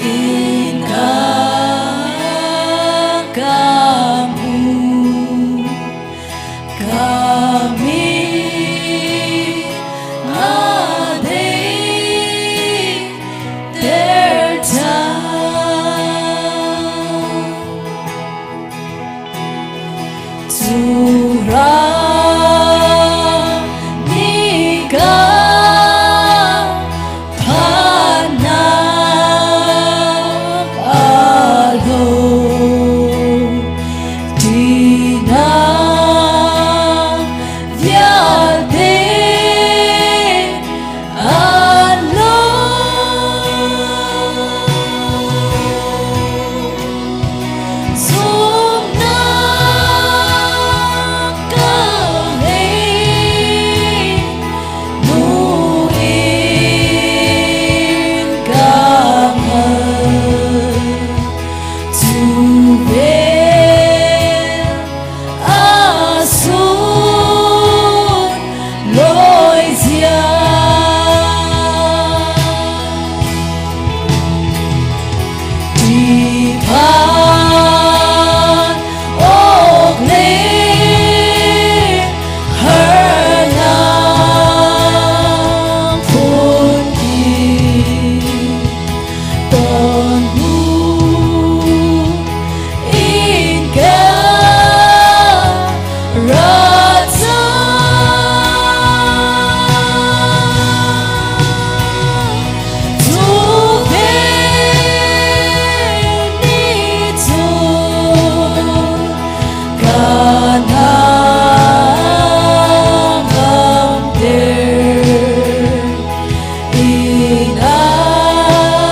In ka hmu ka mi a dei ter ṭhan. Cu ram ni ka phannak a lo ṭihnak vialte an lo. Zumhnak ka ngei, nu in ka hngal. Cu vel a sun lawi zia. Ṭihphan awk le harnak phunkip ton hnu in ka ra cang. Cu vel nih cun ka hnangamter. Inn ah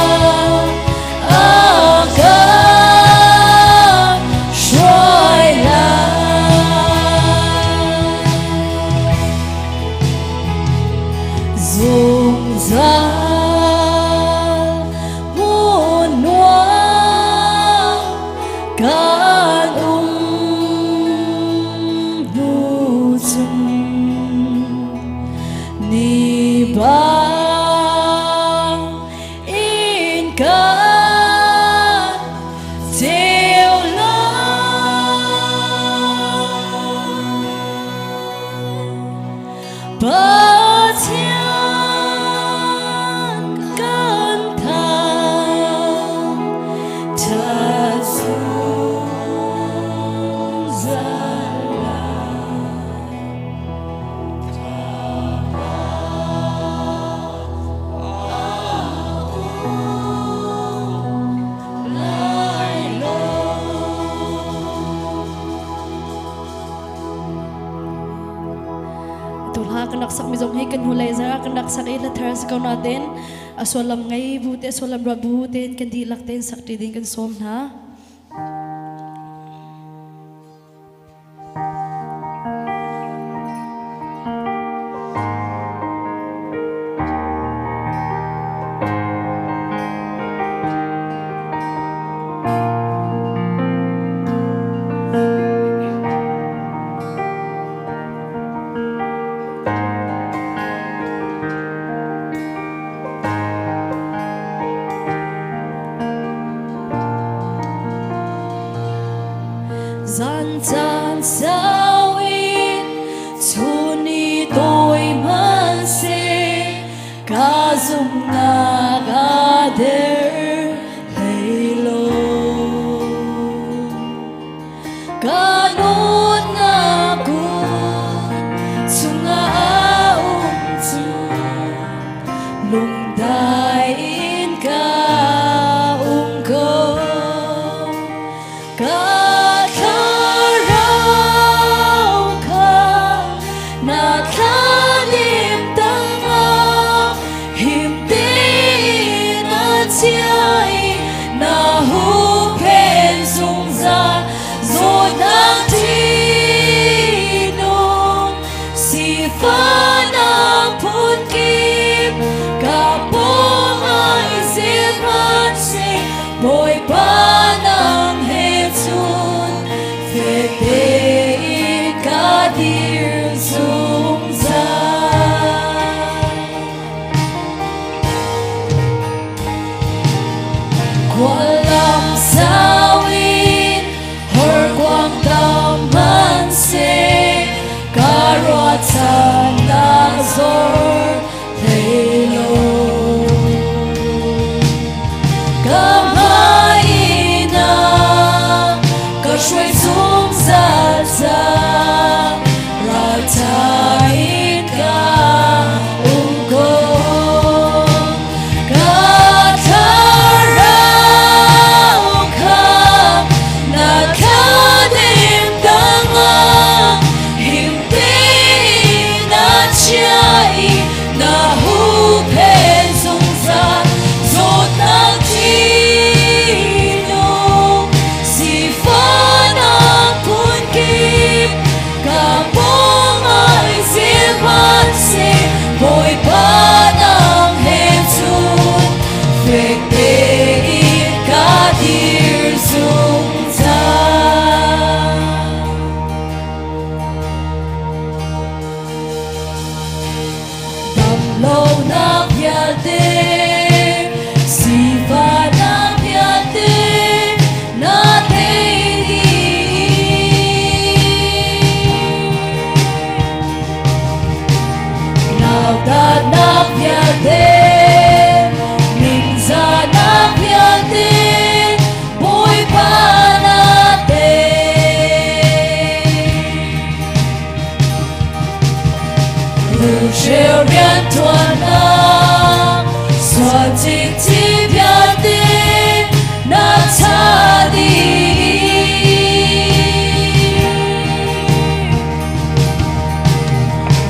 a ka hruai lai. Zungzal hmun nuam kan um hnu cun ni bang in kan ceu lai. Pathian kan thang ṭhat zungzal lai. Lai lo. Tu hla kan rak sak mi zong hi kan hnu lei zara kan rak sak i hla thar si ko nain a sullam ngei bu te sullam ruat bu tein kan dihlak tein sak ṭi ding kan sawm hna. Zan caan sau in chun i tawi hmanhseh ka zumhnak a der hlei lo. Ka nunnak kut chungah a um cu lungdai in ka um ko. Ka thlarau kha na thlalim tangah him tein a chia i na huhphenh zungzal zawtnak ṭihnung sifahnak phunkip ka pawngah i zil hmanhseh Bawipa nang he cun fek tein ka dir zungzal. Khuallam sau in horkuang tam hmanhseh ka ruahchannak zor hlei lo. Ka hmai na ka hruai zungzal ca ralṭha in ka um ko. Ka thlarau kha na thladem tangah him tein na chia i na huhphenh zungzal. Zawtnak ṭihnung sifahnak phunkip ka pawngah i zil hmanhseh Bawipa nang he cun fek tein ka dir zungzal. Damlonak vialte, sifahnak vialte na tei dih. Nautatnak vialte, ningzahnak vialte, Bawipa na tei. Rulhreu rianṭuannak, sual cikcin vialte na cha dih.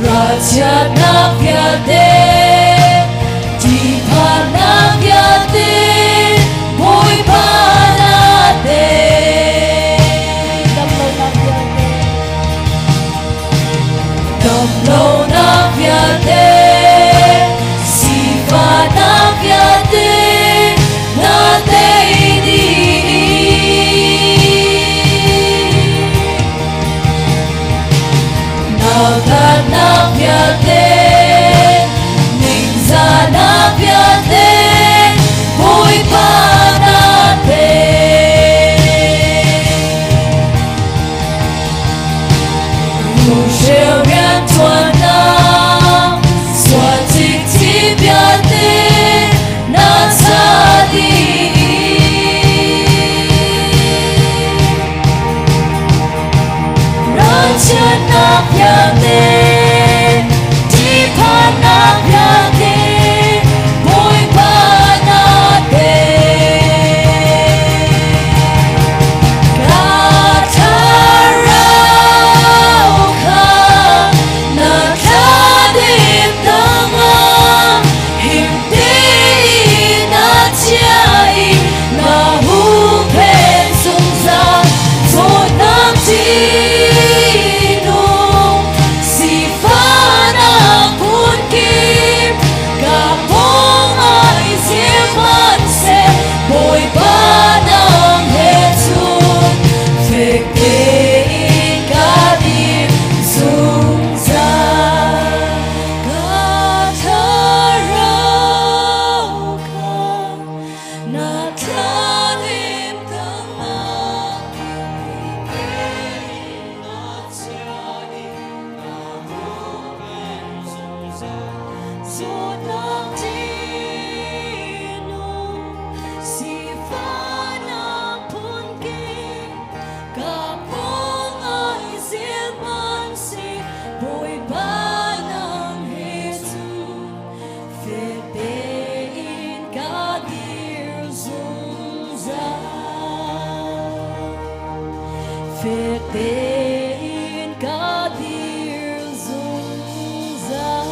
Ralchiatnak vialte, ṭihphannak vialte, Bawipa na tei. Damlonak vialte, damlonak vialte, sifahnak vialte, na tei dih. Nautatnak vialte, ningzahnak vialte, Bawipa na tei. Rulhreu rianṭuannak, sual cikcin vialte, na ca dih. Ralchiatnak vialte, ṭihphannak vialte, Bawipa na tei. Ka thlarau kha na thladem tangah him tein na chia i na huhphenh zungzal. Zawtnak ṭihnung, sifahnak phunkip, ka pawngah i zir hmanhseh, Bawipa nang he cun fek tein ka dir zungzal. Ka thlarau kha na thladem tangah Zawtnak ṭihnung, sifahnak phunkip, ka pawngah i zil hmanhseh, Bawipa nang he cun fek tein ka dir zungzal. Fek tein ka dir zungzal.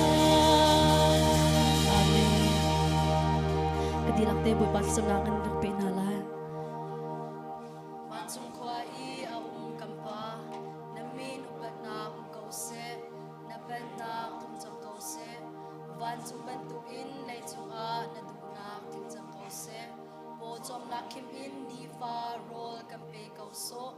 Amen. Ka dihlak te Bawipa thlacamnak kan rak pe hna lai. Vancung khua i a um kan Pa, na min upatnak um ko seh, na pennak tlung cang ko seh. Vancung bantukin leicung ah na duhnak tling cang ko seh. Pawcawmnak khim in nifa rawl kan pe ko sawh.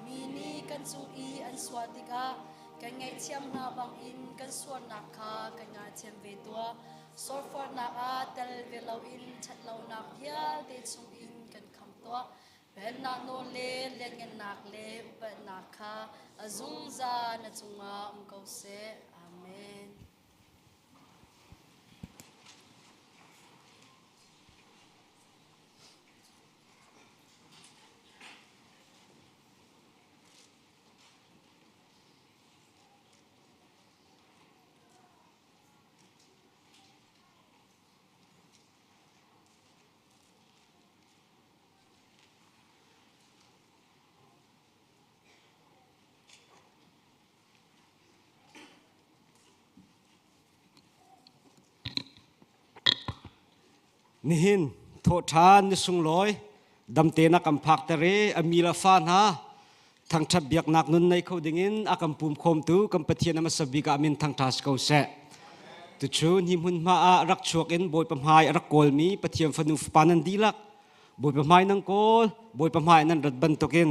Mi nih kan cung i an sual tikah kan ngaihthiam hna bangin kan sualnak kha kan ngaithiam ve tuah. Sawrforhnak ah tel ve loin ṭhatlonak vialte chungin kan. tuah. Pennak nawl le lianngannak le upatnak kha a zungzal na cungah um ko seh. Amen. Nihin thawhṭhan ni sunglawi damte na kan phakter i a mi le fa hna thangṭhat biaknak nun nei kho dingin a kan pum khawmtu kan Pathian a hmasa bik ah min thangṭha si ko seh. Tuchun hi hmunhma ah rak chuak in Bawipa hmai a rak kawlmi Pathian fanu fapa nan dihlak Bawipa hmai nan kawl, Bawipa hmai nan rat bantukin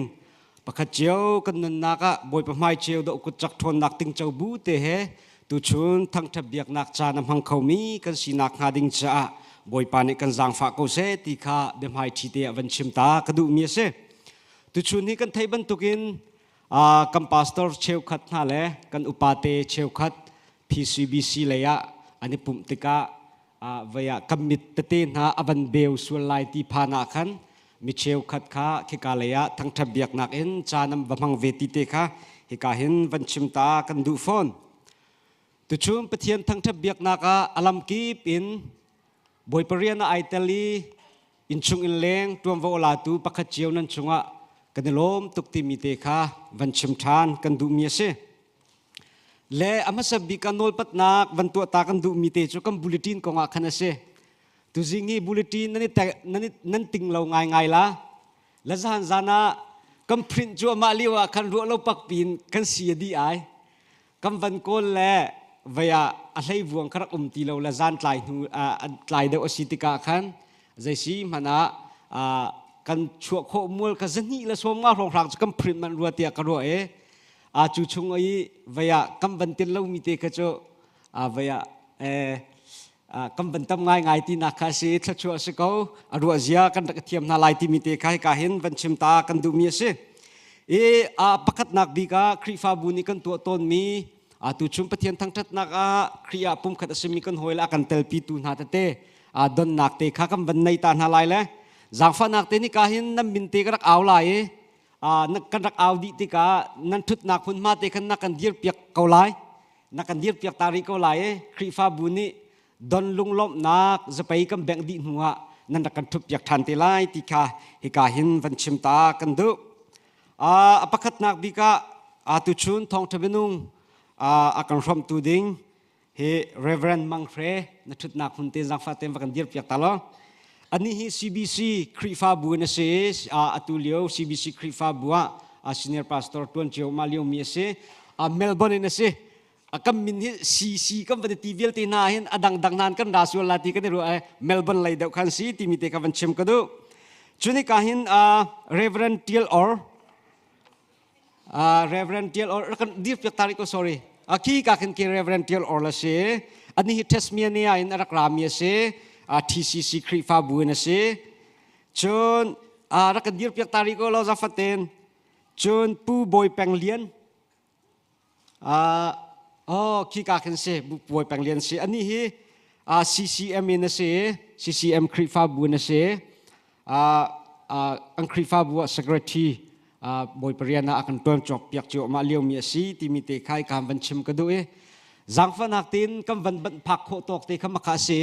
pakhat cio kan nunnak ah Bawipa hmai cio dawh kut cak ṭhawnnak tingco bu te he tuchun thangṭhat biaknak caan a hmang khomi kan sinak hnga ding caah Bawipa nih kan zaangfah ko seh ti kha biahmai ṭhi te ah van chim ta ka duhmi a si. Tuchun hi kan theih bantukin kan pastor cheukhat hna le kan upate cheukhat PCBC lei ah an i pumh tikah vei ah kan mit tete hna a van beu sual lai ti phan ah khan mi cheukhat kha khika lei ah thangṭhat biaknak in caan an va hmang ve ti te kha hika hin van chim ta kan duh fawn. Tuchun Pathian thangṭhat biaknak ah a lamkip in Bawipa rian ah ai tel i innchung in leng ṭuanvo a latu pakhat cio nan chungah kan i lawm tuk timi te kha van chim ṭhan kan duhmi a si. Le a hmasa bik ah nawlpatnak van tuah ta kan duhmi te cu kan bulletin kong ah khan a si. Tuzing hi bulletin nan ting lo ngaingai la. La zan zan ah kan print cu amah lio ah khan ruah lo pak piin kan si a dih ai. Kan van kawl le vei ah a hlei vuang kha rak um ti lo le zan tlai hnu tlai deuh a si tikah khan zei si hmanh ah kan chuah khawh mual ka zahnih le sawm nga hrawnghrang cu kan print manh rua tiah ka ruah i a cu chung i vei ah kan van tel lomi te kha cu vei ah kan van tam ngaingai ti nak kha si thluachuah si ko a ruah zia kan rak thiam hna lai timi te kha hika hin van chim ta kan duhmi a si i a pakhatnak bik ah Khrihfabu nih kan tuah tawnmi tu chung Pathian thangṭhatnak ah Khrih ah pumkhat a simi kan hawi le a kan telpi tu hna tete donnak te kha kan van nei ta hna lai le zaangfahnak te nika hin nan min te ka rak au lai i kan rak au dih tikah nan ṭhutnak hmunhma te khan na kan dirpiak ko lai na kan dirpiak ta rih ko lai i Khrihfabu nih don lunglawmhnak zapei kan bengh dih hnu ah nan rak kan ṭhutpiak ṭhan te lai ti kha hika hin van chim ta kan duh. A pakhatnak bik ah tuchun thawngṭha minung a kan hrawmtu ding hi Reverend Mang Hre na ṭhutnak hmun te zaangfah tein va kan dirpiak ta law. Anih hi CBC Khrihfabu in a si i atu lio CBC Khrihfabu ah senior pastor ṭuan cio ma liomi a si. Melbourne in a si. Kan min hi CC kan van ti vialte hna hin a dangdang nan kan ra sual la ti kan i ruah Melbourne lei deuh khan si timi te kha van chim ka duh. Cuni ka hin Reverend Tial Or Reverend Tial Or kan dir piak tari ko sorry khi ka khin ke Reverend Tial Or la si ani hi Tasmania in a rak rami a si TCC Khrihfabu in a si cun rak kan dir piak tari ko lo zafaten cun Pu Bawi Peng Lian Oh, khika khin si Bawi Peng Lian si. Anih hi CCM in a si, CCM Khrihfabu in a si. An Khrihfabu ah secretary Bawi Parian ah a kan tuan cawk piak cio mah liomi a si timi te kha ka van chim ka duh i zaangfahnak tein kan van banh phak khawh tawk te kha makha a si.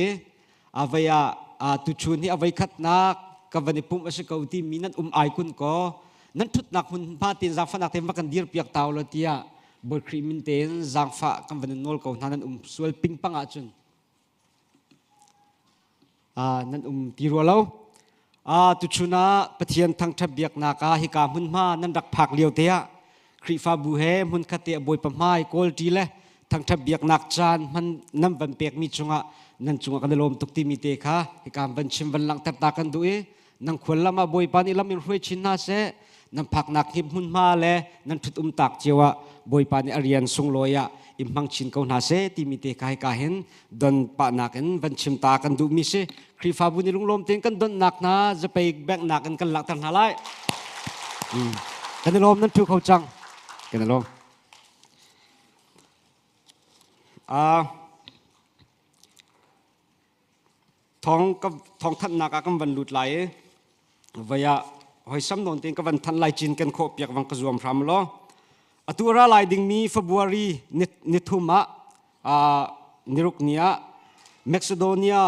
Avei ah tuchun hi avei khatnak ka van i pumh a si ko timi nan um ai kun ko nan ṭhutnak hmunhma tein zaangfahnak tein va kan dir piak ta ulaw tiah Bawi Khrih min tein zaangfah kan van in nawl ko hna nan um sual pingpang ahcun nan um ti rua lo. Tuchun ah Pathian thangṭhat biaknak ah hika hmunhma nan rak phak lio te ah Khrihfabu he hmunkhat te Bawipa hmai kawlṭi le thangṭhat biaknak caan hman nan van pekmi cungah nan cungah kan i lawm tuk timi te kha hika van chim van langhter ta kan duh i nang khual lam ah Bawipa nih lam in hruai chin hna seh. Nan phaknak hi hmunhma le nan ṭhut um tak cio ah Bawipa nih a rian sunglawi ah in hmang chin ko hna seh timi te kha hika hin don pahnak in van chim ta kan duhmi si. Khrihfabu nih lunglawm tein kan donnak hna zapei bengnak in kan langhter hna lai. Kan i lawm nan ṭhu kho cang. Kan i lawm. Thawng thawngthanhnak ah kan van lut lai i voi ah hoisam nawn tein ka van thanh lai cin kan khawh piak vang ka zuam hram law atu ra lai dingmi February ni thum ah niruk ni ah Macedonia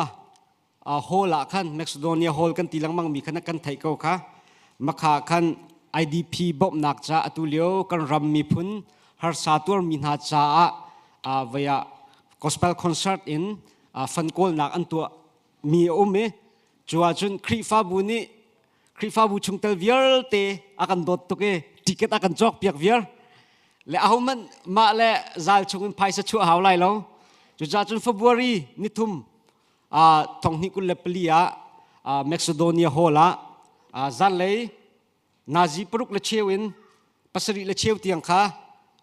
hall ah khan Macedonia hall kan ti lengmang mi khan kan theih ko kha makha khan IDP bawmhnak ca atu lio kan ram miphun harsa tuarmi hna caah voi ah gospel concert in fan kawlnak an tuah mi a um i cu ahcun Khrihfabu nih Khrihfabu chungtel vialte a kan dawt tuk i ticket a kan cawk piak viar le ahohmanh mah le zal chungin phaisa chuah hau lai lo. Cucaah cun February nithum 2024 ah Macedonia Hall ah zanlei nazi paruk le cheu in pasarih le cheu tiang kha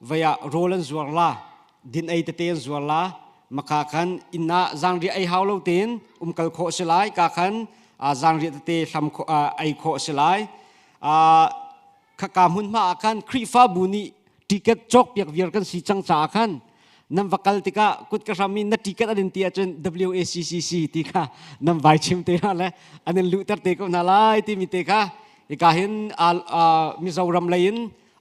vei ah rawl an zuar la, din ei tete an zuar la. Maka khan inn ah zaanriah ei hau lo tein umkal khawh si lai ka khan zaanriah tete hlam ei khawh si lai. Khaka hmunhma ah khan Khrihfabu nih ticket cawk piak viar kan si cang caah khan nan va kal tikah kut ka hram i na ticket an in ti ahcun WACCC ti kha nan vai chim te hna le an in luhter te ko hna lai timi te kha hika hin Mizoram lei in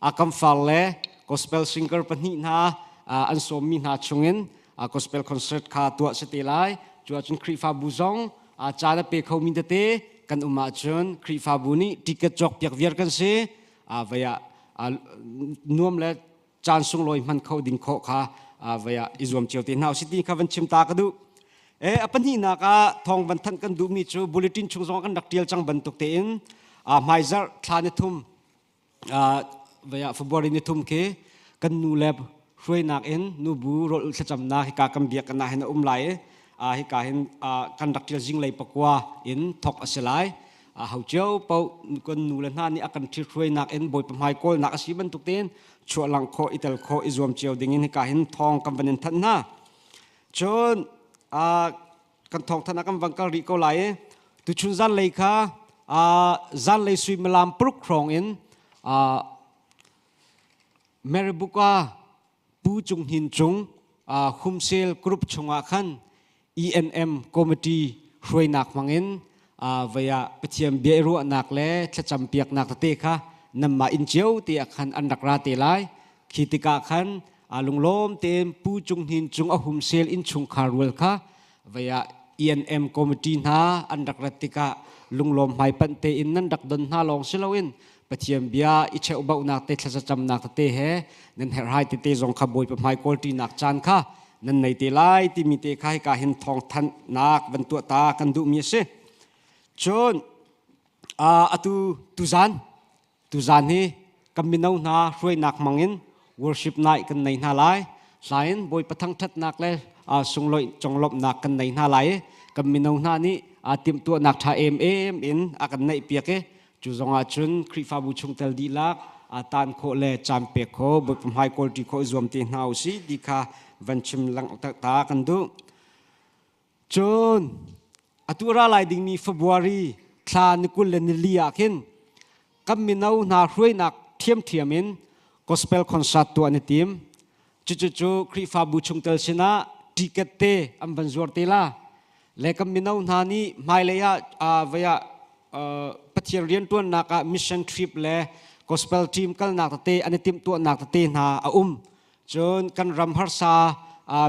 Akamfar le gospel singer pahnih hna an sawmmi hna chungin gospel concert kha tuah si te lai. Cu ahcun Khrihfabu zong caan a pe khomi tete kan um ahcun Khrihfabu nih ticket cawk piak viar kan si. Vei ah nuam le caan sunglawi hman kho ding khawh kha vei ah i zuam cio te hna usih ti kha van chim ta ka duh. E a pahnihnak ah thawng van thanh kan duhmi cu bulletin chung zong kan rak tial cang bantuk tein hmaizarh thla ni thum vei ah February ni thum khi kan nu le hruainak in nubu rawl thlacamnak hika kan biak kan ah hin a um lai i hika hin kan rak tial zinglei pakua in thok a si lai. Ho cio paoh kan nu le hna nih a kan ṭhithruainak in Bawipa hmai kawlnak a si bantuk tein chuahlang khawh i tel khawh i zuam cio ding in hika hin thawng kan van in thanh hna. Cun kan thawng thanh ah kan van kal rih ko lai i tuchun zanlei kha zanlei suimilam paruk hrawng in Meribuka Pu Cung Hnin Cung Humsel Group chungah khan ENM committee hruainak hmangin vei ah Pathian bia i ruahnak le thlacam piaknak tete kha nanmah inn cio te ah khan an rak ra te lai. Khi tikah khan lunglawm tein Pu Cung Hnin Cung a humsel innchungkhar rual kha vei ah ENM committee hna an rak rat tikah lunglawm hmaipanh tein nan rak don hna lawng si loin Pathian bia i cheuhbauhnak te thlacamnak tete he nan herhhai tete zong kha Bawipa hmai kawlṭinak caan kha nan nei te lai timi te kha hika hin thawngthanhnak van tuah ta kan duhmi a si. Cun atu tuzan tuzan hi kan mino hna hruainak hmangin worship night kan nei hna lai. Hlain Bawipa thangṭhatnak le sungloih conglawmhnak kan nei hna lai i kan mino hna nih timhtuahnak ṭha emem in a kan neih piak i cu zongah cun Khrihfabu chungtel dihlak tan khawh le caan pek khawh Bawipa hmai kawlṭi khawh i zuam te hna usih ti kha van chim langhter ta kan duh. Cun atu ra lai dingmi February thla ni 20 le nili ah khin kan mino hna hruainak ṭhiamṭhiam in gospel concert tuah an i tim. Cucu Khrihfabu chungtel sinah ticket te an van zuar te la. Le kan mino hna nih hmailei ah vei ah Pathian rianṭuannak ah mission trip le gospel team kalnak tete an i timhtuahnak tete hna a um. Cun kan ram harsa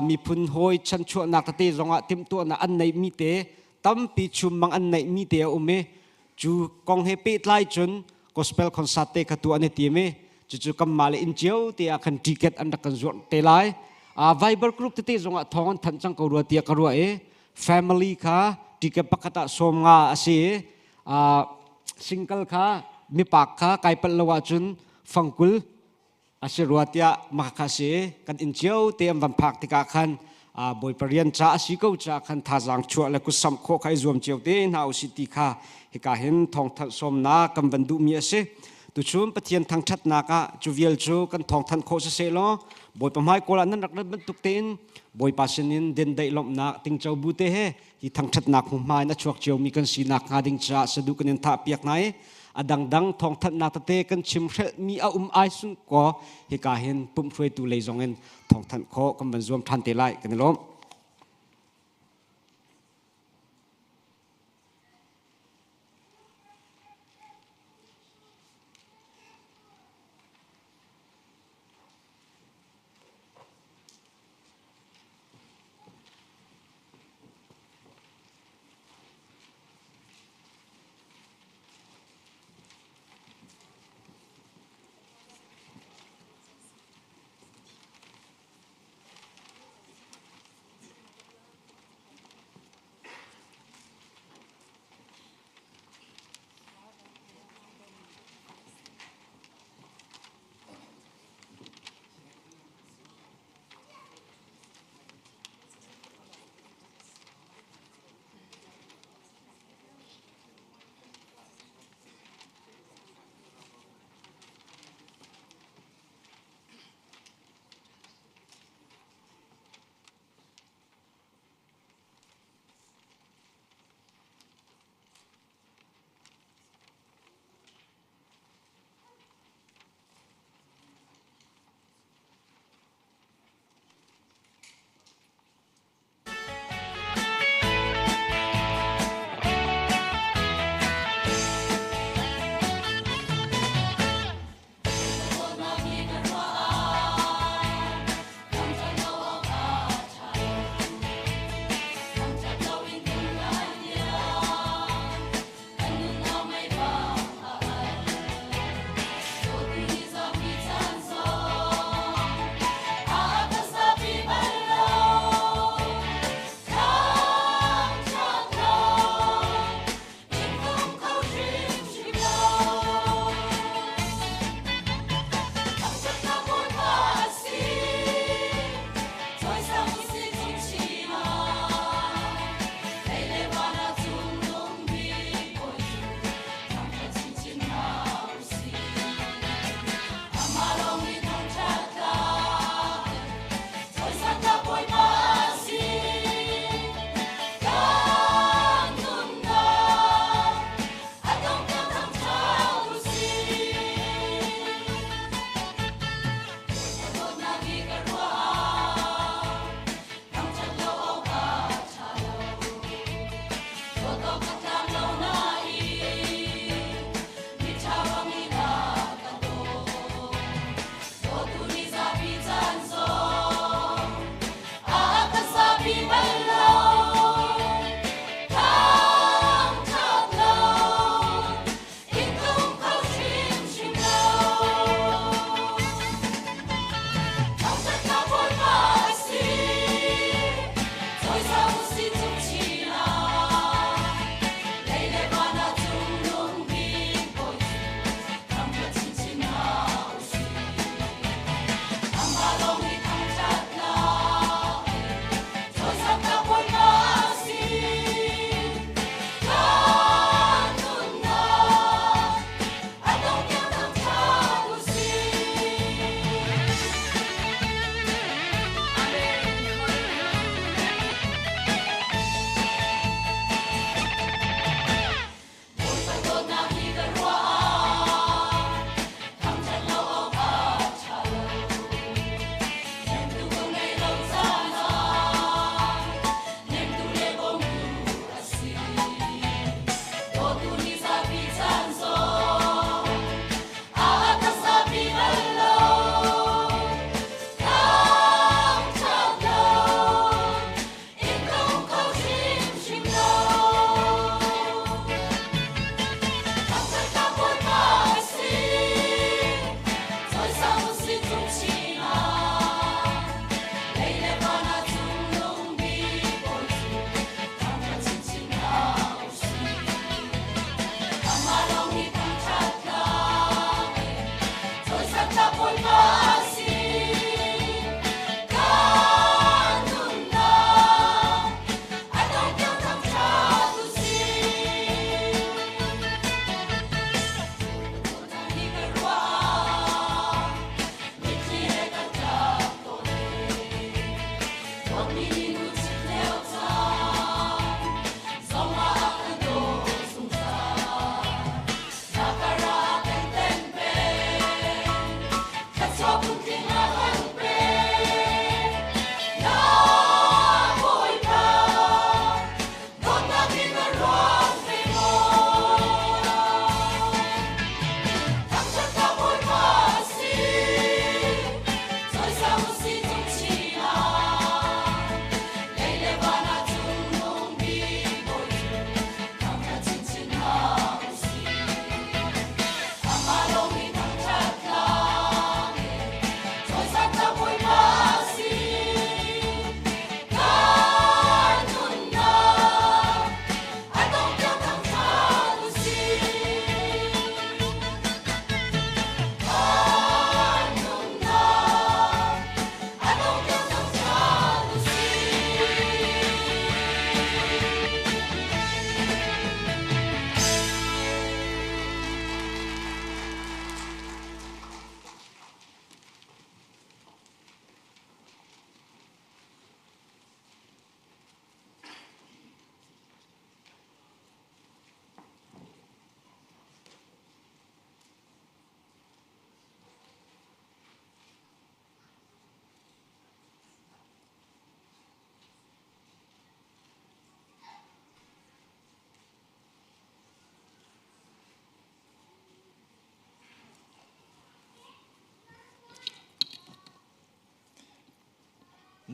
miphun hawi chanchuahnak tete zongah timhtuahnak an neihmi te tampi chummang an neihmi te a um i cu kong he pehtlai cun gospel concert te kha tuah an i tim i cucu kanmah le inn cio te ah khan ticket an rak kan zuarh te lai. Viber group tete zongah thawng an thanh cang ko rua tiah ka ruah i family kha ticket pakhat ah 50 a si i single kha mipak kha kai palh lo ahcun fangkul a si rua tiah mah kha si. Kan inn cio te an van phak tikah khan Bawipa rian ca a si ko caah khan thazaang chuah le kutsamh khawh kha i zuam cio te hna usih ti kha hika hin thawngthanh sawmnak kan van duhmi a si. Tuchun Pathian thangṭhatnak ah cu vial cu kan thawngthanh khawh siseh law Bawipa hmai kawl ah nan rak rat bantuk tein Bawipa sinin dendeih lawmhnak tingco bu te he hi thangṭhatnak hmuhma in a chuak ciomi kan sinak hnga ding caah saduh kan in thahpiak hna i a dangdang thawngthanhnak tete kan chim hrelhmi a um ai sun kaw hika hin pumh hruaitu lei zong in thawngthanh khawh kan van zuam ṭhan te lai kan i lawm.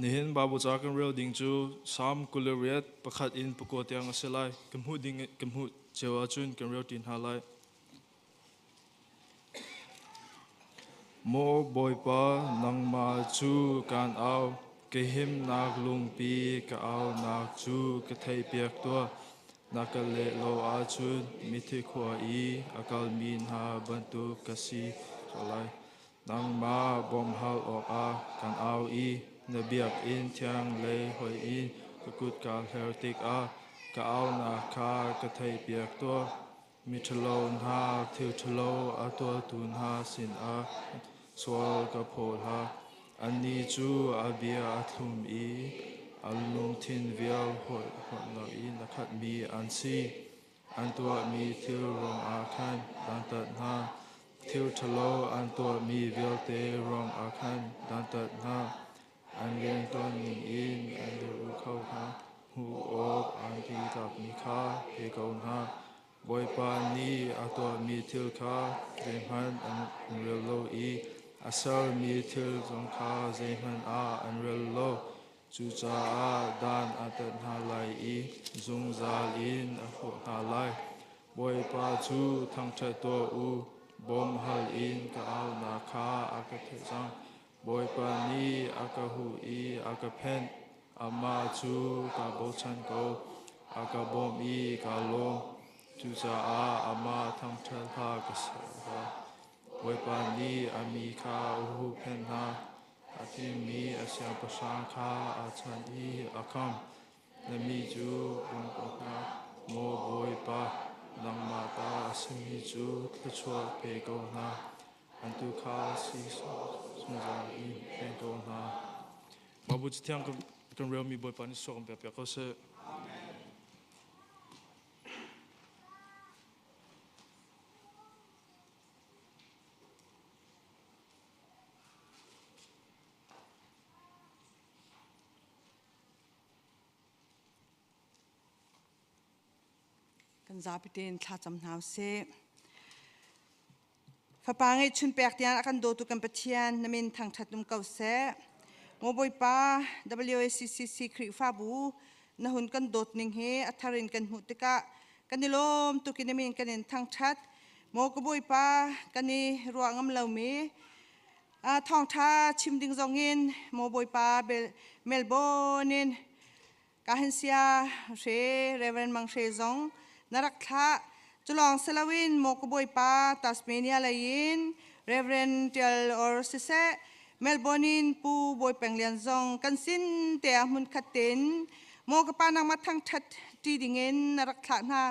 Nihin Bible ca kan rel ding cu Psalm 28 pakhat in pakua tiang a si lai. Kan hmuh ding kan hmuh cio ahcun kan rel ṭi hna lai. Maw Bawipa, nangmah cu kaan au, ka himnak lungpi ka aunak cu ka theihpiak tuah. Na ka leh lo ahcun mithi khua i a kalmi hna bantuk ka si ko lai. Nangmah bawmhhal awkah kan au i na biakinn thiang lei hoih in ka kut kaa hler tikah ka aunak kha ka theihpiak tuah. Miṭhalo hna thil ṭhalo a tuahtu hna sinah sual ka phaw hlah. Annih cu a bia a thlum i a lungthin vial holh in a khatmi an si. An tuahmi thil ruangah khan dantat hna. Thil ṭhalo an tuahmi vialte ruangah khan dantat hna. An rianṭuan ningin an lehrulh kho hna. Hmuh awk an ti tlakmi kha pe ko hna. Bawipa nih a tuahmi thil kha zeihmanh an rel lo i a sermi thil zong kha zeihmanh ah an rel lo. Cucaah dan a tat hna lai i zungzal in a hrawh hna lai. Bawipa cu thangṭhat tuah u, bawmhhal in ka aunak kha a ka theih cang. Bawipa nih a ka huh i a ka phenh. Amah cu kaa bochan ko, a ka bawmh i kaa lawm. Cucaah amah thangṭhat hla ka ser hna. Bawipa nih a mi kha a huhphenh hna. A thimmi a siangpahrang kha a chanh i a khamh. Na mi cu bawm ko hna, maw Bawipa, nangmah ta a simi cu thluachuah pe ko hna. An tu kha si zungzal in peng ko hna. Mah bu Cathiang kan relmi Bawipa nih suak kan pek piak ko seh. Kan zapi tein thlacam hna usih. Fapa ngeihchun pek tiang a kan dawtu kan Pathian na min thangṭhat um ko seh. Maw Bawipa WACCC Khrihfabu na hun kan dawt ning hi a thar in kan hmuh tikah kan i lawm tuk in na min kan in thangṭhat. Maw ka Bawipa kan i ruah ngam lomi thawngṭha chim ding zong in maw Bawipa Melbourne in Kahin sia hre Reverend Mang Hre zong na rak thlah. Culawng siloin maw ka bawipa Tasmania lei in Reverend Tial or siseh Melbourne in Pu Bawi Peng Lian zong kan sin te ah hmun khat tein maw ka pa nangmah thangṭhat ṭi dingin na rak thlah hna.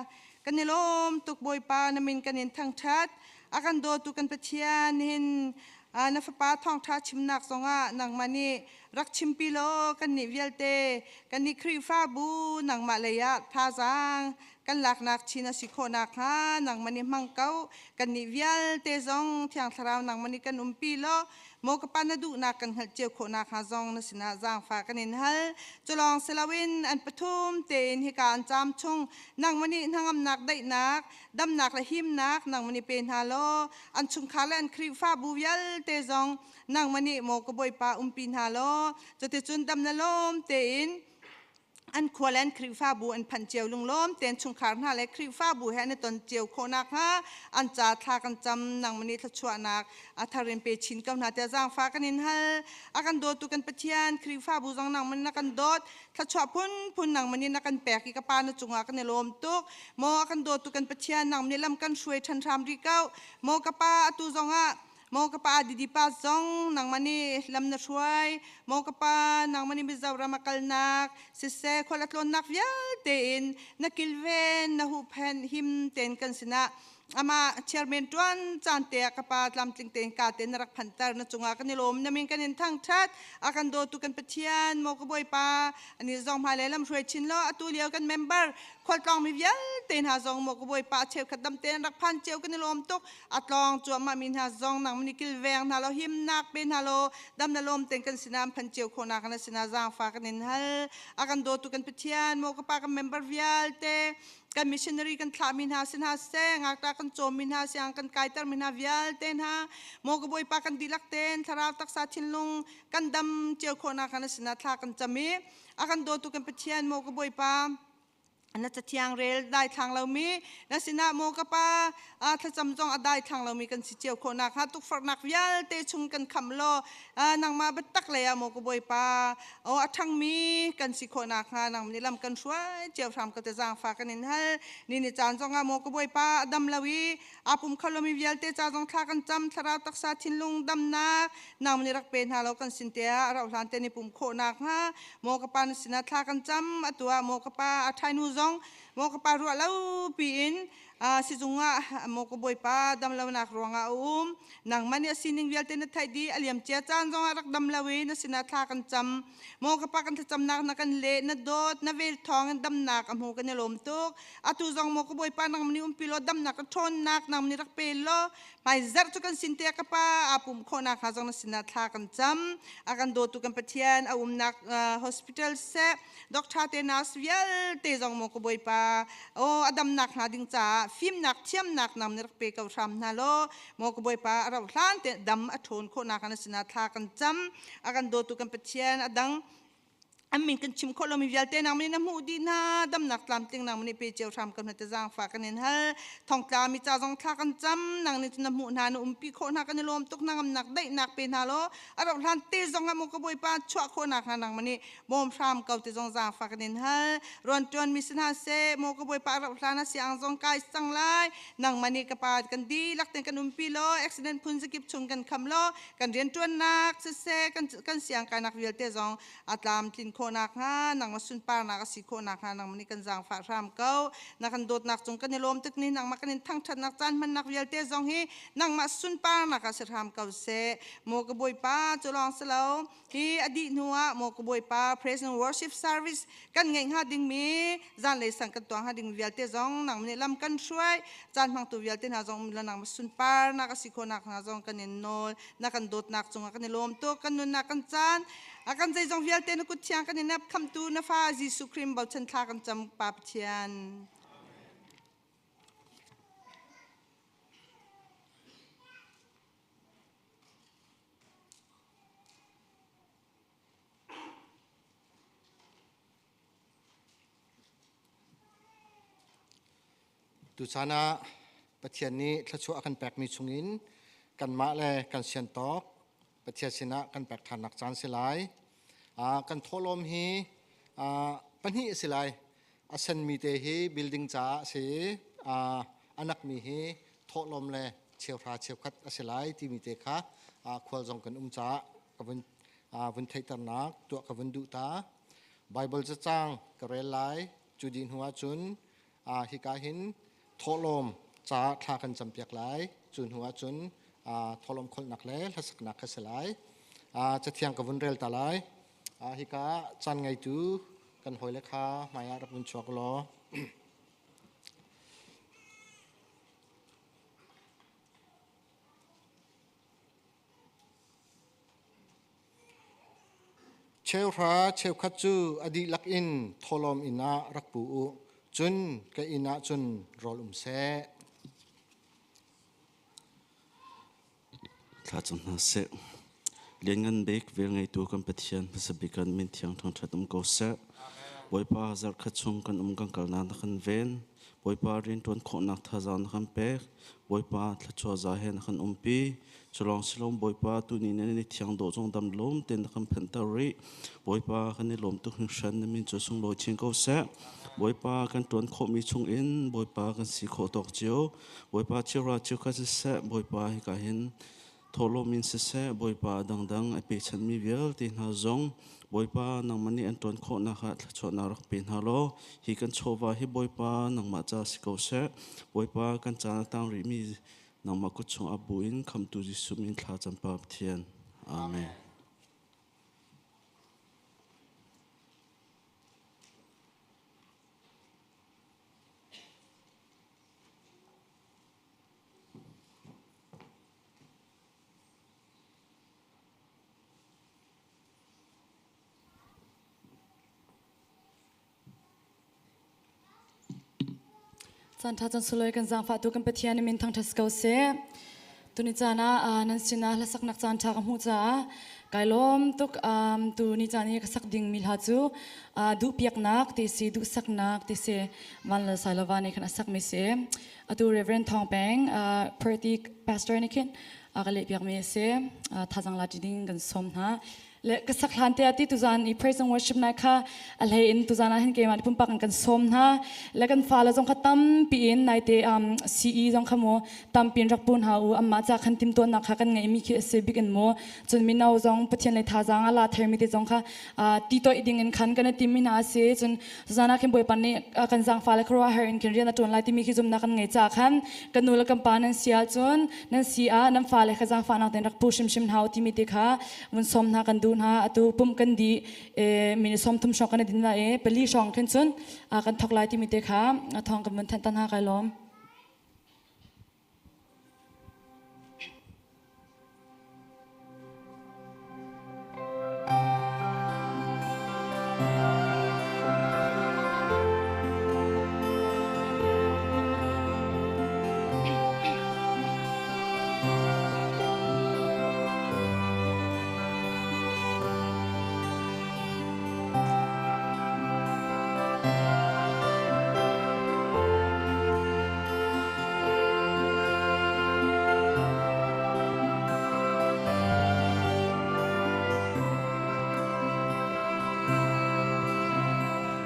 Kan i lawm tuk Bawipa na min kan in thangṭhat. A kan dawtu kan Pathian hin na fapa thawngṭha chimnak zongah nangmah nih rak chimpi law kannih vialte kannih Khrihfabu nangmah lei ah thazaang kan laknak chin a si khawh nakhnga nangmah nih hmang ko. Kannih vialte zong Thiang Thlarau nangmah nih kan umpi law maw ka pa na duhnak kan hngalh cio khawh nakhnga zong na sinah zaangfah kan in hal. Culawng si loin an pathum tein hika an caam chung nangmah nih hnangamnak daihnak damnak le himnak nangmah nih pe hna law an chungkhar le an Khrihfabu vialte zong nangmah nih maw ka Bawipa umpi hna law cuticun dam na lawm tein an khua le an Khrihfabu an phanh cio lunglawm tein chungkhar hna le Khrihfabu he an i ton cio khawh nakhnga an ca thla kan cam. Nangmah nih thluachuahnak a thar in pe chin ko hna tiah zaangfah kan in hal. A kan dawtu kan Pathian, Khrihfabu zong nangmah na kan dawt, thluachuah phunphun nangmah nih na kan pek i ka Pa na cungah kan i lawm tuk. Maw a kan dawtu kan Pathian, nangmah nih lam kan hruai ṭhan hram rih ko. Maw ka Pa, atu zongah maw ka pa didi pa zong nangmah nih lam na hruai. Maw ka pa, nangmah nih Mizoram a kalnak siseh khual a tlawnnak vialte in na kilven na huhphenh him tein kan sinah amah chairman tuan caan te ah ka pa tlamtling tein ka te na rak phanter na cungah kan i lawm, na min kan in thangthat. A kan dawtu kan Pathian, maw ka Bawipa, ani zong hmailei lam hruai chin law atu lio kan member khualtlawng mi vialte hna zong maw ka Bawipa cheukhat dam tein rak phan cio kan i lawm tuk. A tlawng cuahmah mi hna zong nang mani kilveng hna law himnak pe hna law dam na lawm ten kan sinah an phan cio khawh nak na sinah zaangfa kan in hal. A kan dawtu kan Pathian, maw ka pa, kan member vialte Kan missionary kan thlahmi hna si hna seh, ngakṭah kan cawmmi hna siang kan kaitermi hna vialte hna, maw ka Bawipa kan dihlak tein thlarau taksa thinlung kan dam cio khawhnak hnga na sinah thla kan cam i a kan dawtu kan Pathian maw ka Bawipa na cathiang rel dai thlang lomi na sinah maw ka pa thlacam zong a dai thlang lomi kan si cio khawh nakhnga tukforhnak vialte chung kan khamh law nangmah biatak lei ah maw ka Bawipa aw a ṭhangmi kan si khawh nakhnga nang nih lam kan hruai cio hram ka te zaangfa kan in hal ni ni caan zong ah maw ka Bawipa a dam lo i aa pum kho lomi vialte ca zong thla kan cam thlarau taksa thinlung damnak nang nih rak pe hna lo kan sin te ah a rauh hlan te ni pum khawh nakhnga Maw ka pa na sinah thla kan cam atu ah maw ka pa a ṭhainu zong maw ka pa ruah lo piin sizung ah maw ka bawipa dam lonak ruangah a um nangmah nih a sining vialte na theih dih a liam cia caan zongah rak dam lo i na sinah thla kan cam maw ka pa kan thlacamnak na kan leh na dawt na vel thawng in damnak a hmu kan i lawm tuk atu zong maw ka bawipa nangmah nih umpi law damnak ka ṭhawnnak nangmah nih rak pe law Hmaizarh cu kan sin te ka pa aa pum khawhnak hnga zong na sinah thla kan cam. A kan dawtu kan Pathian a umnak hospital seh doctor te nurse vialte zong maw ka Bawipa aw a damnak hnga ding caah fimnak thiamnak nam na rak pe ko hram hna law maw ka Bawipa a rauh hlan te dam a ṭhawn khawhnak na sinah thla kan cam. A kan dawtu kan Pathian a dang an min kan chim khawh lomi vialte nang na hmuh dih hna damnak tlamtling nang nih pe cio hram kan te zaangfa kan in hal thongtla mi ca zong thla kan cam nang nih na hmuh hna na umpi khawh hna kan i lawm tuk na ngamnak daihnak pe hna law a rauh hlan te zong ah maw ka bawipa chuah khawh nak hna nang nih bawm hram ko te zong zaangfa kan in hal ruan tuan mi si hna seh maw ka bawipa a rauh hlan a siang zong kai cang lai nangmah nih ka pa kan dihlak ten kan umpi law accident phun zakip chung kan kham law kan rianṭuannak siseh kan kan siangkainak vialte zong a tlamtlin khawh nakhnga nangmah sunparnak a si khawh nakhnga nangmah nih kan zaangfah hram ko na kan dawtnak cung kan i lawm tuk ni nangmah kan in thangṭhatnak caan hmannak vialte zong hi nangmah sunparnak ah si hram ko seh maw ka bawipa cu lawng si lo hi a dih hnu ah maw ka bawipa praise and worship service kan ngeih hnga dingmi zanlei sang kan tuah hnga ding vialte zong nangmah nih lam kan hruai caan hmangtu vialte hna zong um nangmah sunparnak a si khawhnak hna zong kan in nawl na kan dawtnak cungah kan i lawm tuk kan nunnak kan caan a kan zeizong vialte na kut thiang kan i nap khamtu na fa Jesuh Khrih bochan thla kan cam Pa Pathian. Tuchan ah Pathian nih thluachuah a kan pekmi chungin kanmah le kan sian tawk Pathian sinah kan pek ṭhannak caan si lai. Kan thawhlawm hi pahnih a si lai. A senmi te hi building caah a si i a nakmi hi thawhlawm le cheuhra cheukhat a si lai timi te kha khual zong kan um caah ka vun vun theihternak tuah ka vun duh ta. Bible cacang ka rel lai. Cu dih hnu ahcun hika hin thawhlawm ca thla kan campiak lai. Cu hnu ahcun thawhlawm kholhnak le hlasaknak kha si lai. Cathiang ka vun rel ta lai. Hika caan ngeitu kan hawile kha hmai ah rak vun chuak law. Cheuhra cheukhat cu a dihlak in thawhlawm inn ah rak pu u, cun ka inn ah cun rawl um seh. Thla cam hna seh. Lianngan bik velngeitu kan Pathian hmasa bik kan min thiang thangṭhat um ko seh. Bawipa zarhkhat chung kan um kan kalnak na kan ven. Bawipa rianṭuan khawhnak thazaang na kan pek. Bawipa thluachuah za he na kan umpi. Culawng silom Bawipa tuni na ni thiang dawh zong dam lawm tein na kan phanhter rih. Bawipa kan i lawm tuk hringhran na min cu sunglawi chin ko seh. Bawipa kan ṭuan khawhmi chungin Bawipa kan si khawh tawk cio. Bawipa chira cio kha siseh Bawipa hika hin thawhlawm in siseh Bawipa dangdang a pechanmi vialte hna zong Bawipa nangmah nih an ṭuan khawhnak ah thluachuahnak rak pe hna law hi kan chawva hi Bawipa nangmah ca si ko seh. Bawipa kan caan a tang rihmi nangmah kut chungah bu in khamtu Jesuh min thla cam pa Pathian. Amen. Caan ṭha caan sulawi kan zaangfahtu kan Pathian i min thangṭhat si ko seh. Tuni caan ah nan sinah hlasaknak caan ṭha ka hmuh caah kai lawm tuk. Tuni caan i ka sak dingmi hla cu duhpiaknak ti si, duhsaknak ti si, Van Lal Sailova nih khan a sakmi si. Atu Reverend Thawng Peng, Perth i pastor nih khin a ka lehpiakmi a si. Thazaang la ṭi ding kan sawm hna. Le ka sak hlan te ah ti tuzan i praise and worship night kha a hlei in tuzan ah hin keimah pumpak in kan sawm hna le kan fale zong kha tampi in naite CE zong kha mu tampi in rak pun hna u amma ca khan timtuannak kha kan ngeimi khi a si bik in mu cun mino zong Pathian lei thazaang a la thermi te zong kha ti toih ding in khan kan i tim mi hna a si. Cun tuzan ah khin Bawipa nih kan zaangfa le khuaruah har in khin rian a ṭuan lai timi khi zumnak kan ngei caah khan kan nu le kan pa nan si ahcun nan si ah nan fale kha zaangfahnak tein rak pu hrimhrim hna u timi te kha vun sawm hna kan duh hna. Atu pumh kan di mini 30 hrawng kan i din lai i 4 hrawng khin cun kan thok lai timi te kha thawng kan vun thanh tan hna. Kai lawm.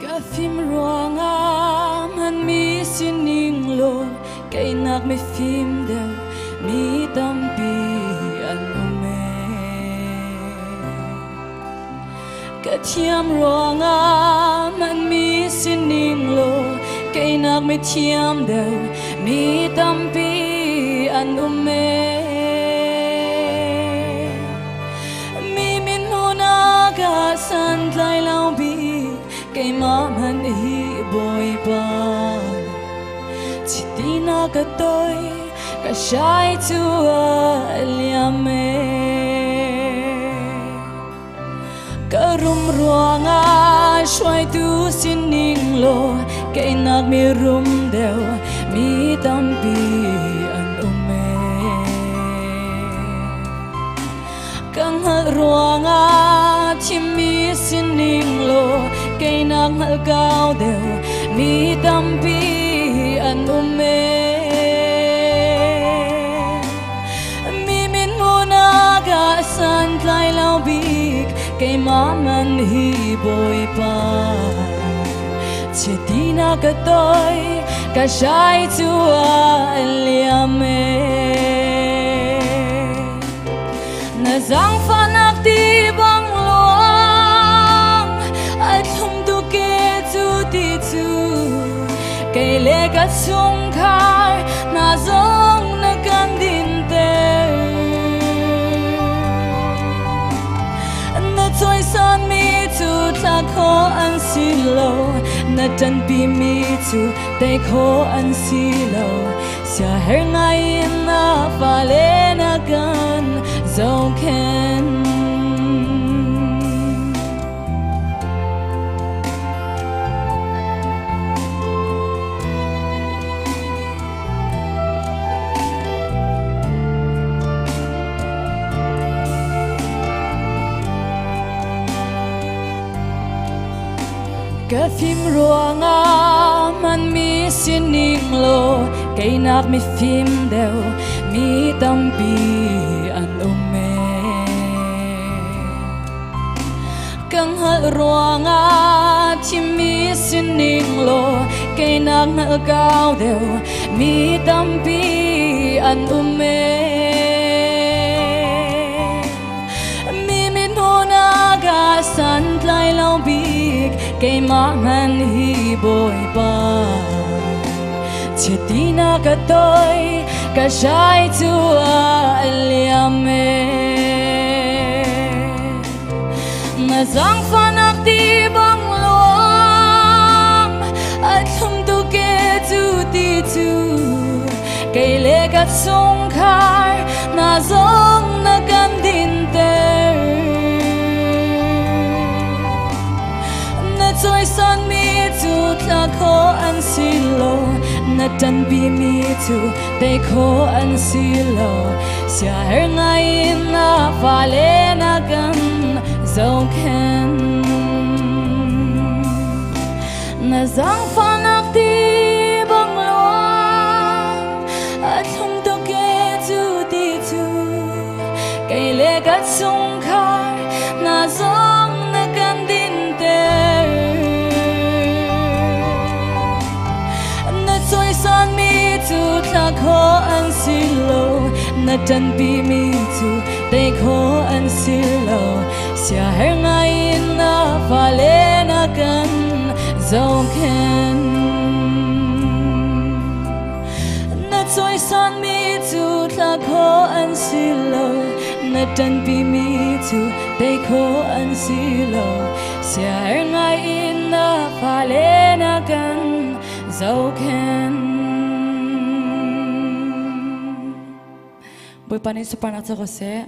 Ka fim ruangah hmanmi sining law keinak mifim deuh mi tampi an um ee. Ka thiam ruangah hmanmi sining law keinak mithiam deuh mi tampi an um ee. Mi min hmuhnak ah santlai lo bik keimah hmanh hi Bawipa chiti na ka toi ka shai cu a liam ee. Ka rum ruangah hruaitu sining law keinak mi rum deuh mi tampi an um ee. Ka hngalh ruangah thimmi sining law keinak hngalh kau deuh mi tampi an um ee. Mi min hmuhnak ah santlai lo bik keimah man hi Bawipa chiti na ka toi ka shai cu a liam ee. Na zaangfahnak ti bang luang a thlum tu ke cu ti cu kei le ka chungkhar hna zong na kan dinter. Na cawisanmi cu thla khawh an si lo, na ṭanpimi cu tei khawh an si lo. Siaherh ngai in na fale na kan zohkhenh. Ka fim ruangah hmanmi sining law keinak mifim deuh mi tampi an um ee. Ka hngalh ruangah thimmi sining law keinak hngalh kau deuh mi tampi an um ee. Mi mithmuhnak ah santlai lo bik keimah hmanh hi Bawipa chiti na ka toi ka shai cu a liam ee. Na zaangfahnak ti bang luang a thlum tu ke cu ti cu kei le ka chungkhar na zong na kan dinter. Na cawisanmi cu thla khawh an si lo, Na ṭanpi mi cu tei khawh an si lo. Siaherh ngai in na fale na kan zohkhenh. Na zaangfahnak ti bang luang a thlum tuk e cu ti cu kei le ka chungkhar na zong na kan dinter. Na cawisanmi cu thla khawh an si lo, na ṭanpimi cu tei khawh an si lo. Siaherh ngai in na fale na kan zohkhenh. Na cawisanmi cu thla khawh an si lo, na ṭanpimi cu tei khawh an si lo. Siaherh ngai in na fale na kan zohkhenh. Bawipa nih sunparnak co ko seh.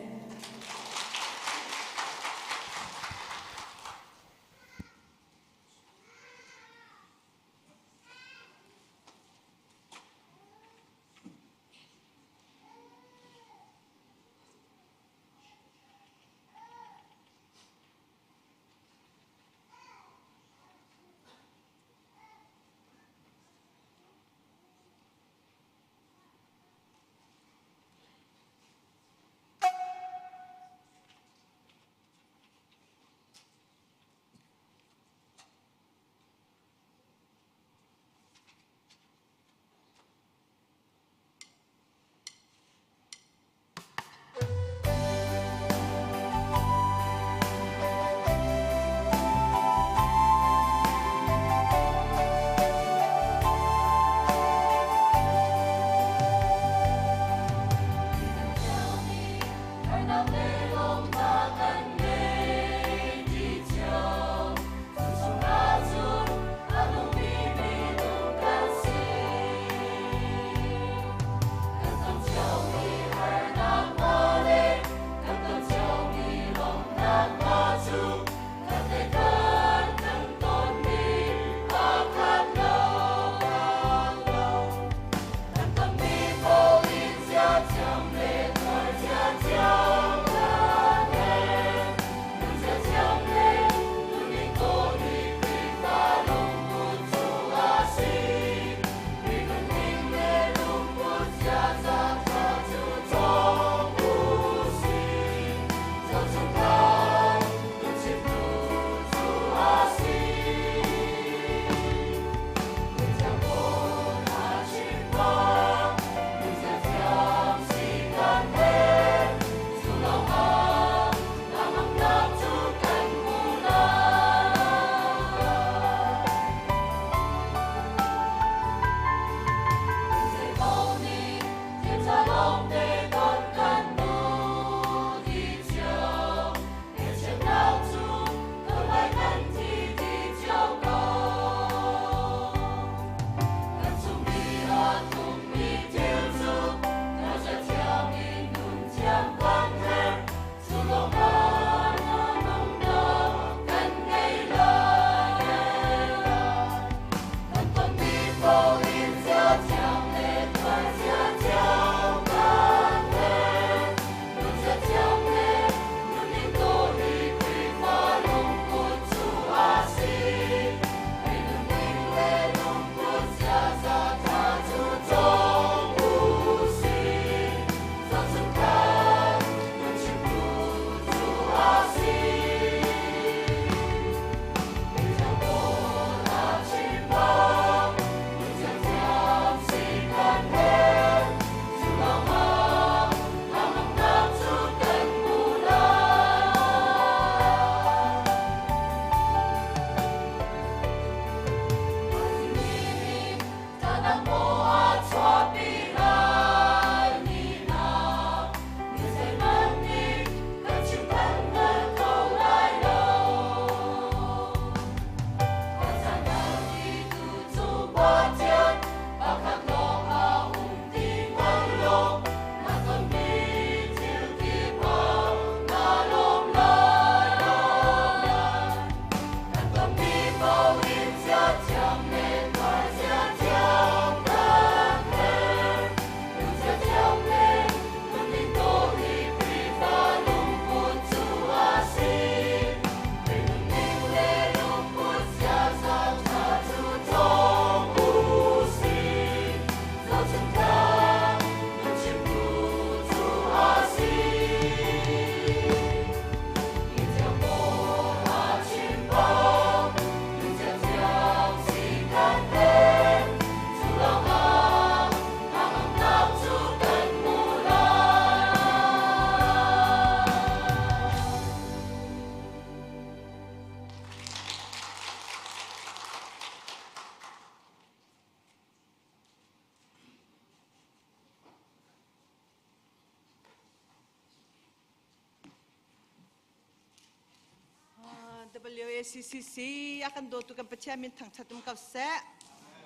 WACCC a kan dawtu kan Pathian min thangṭhat um ko seh.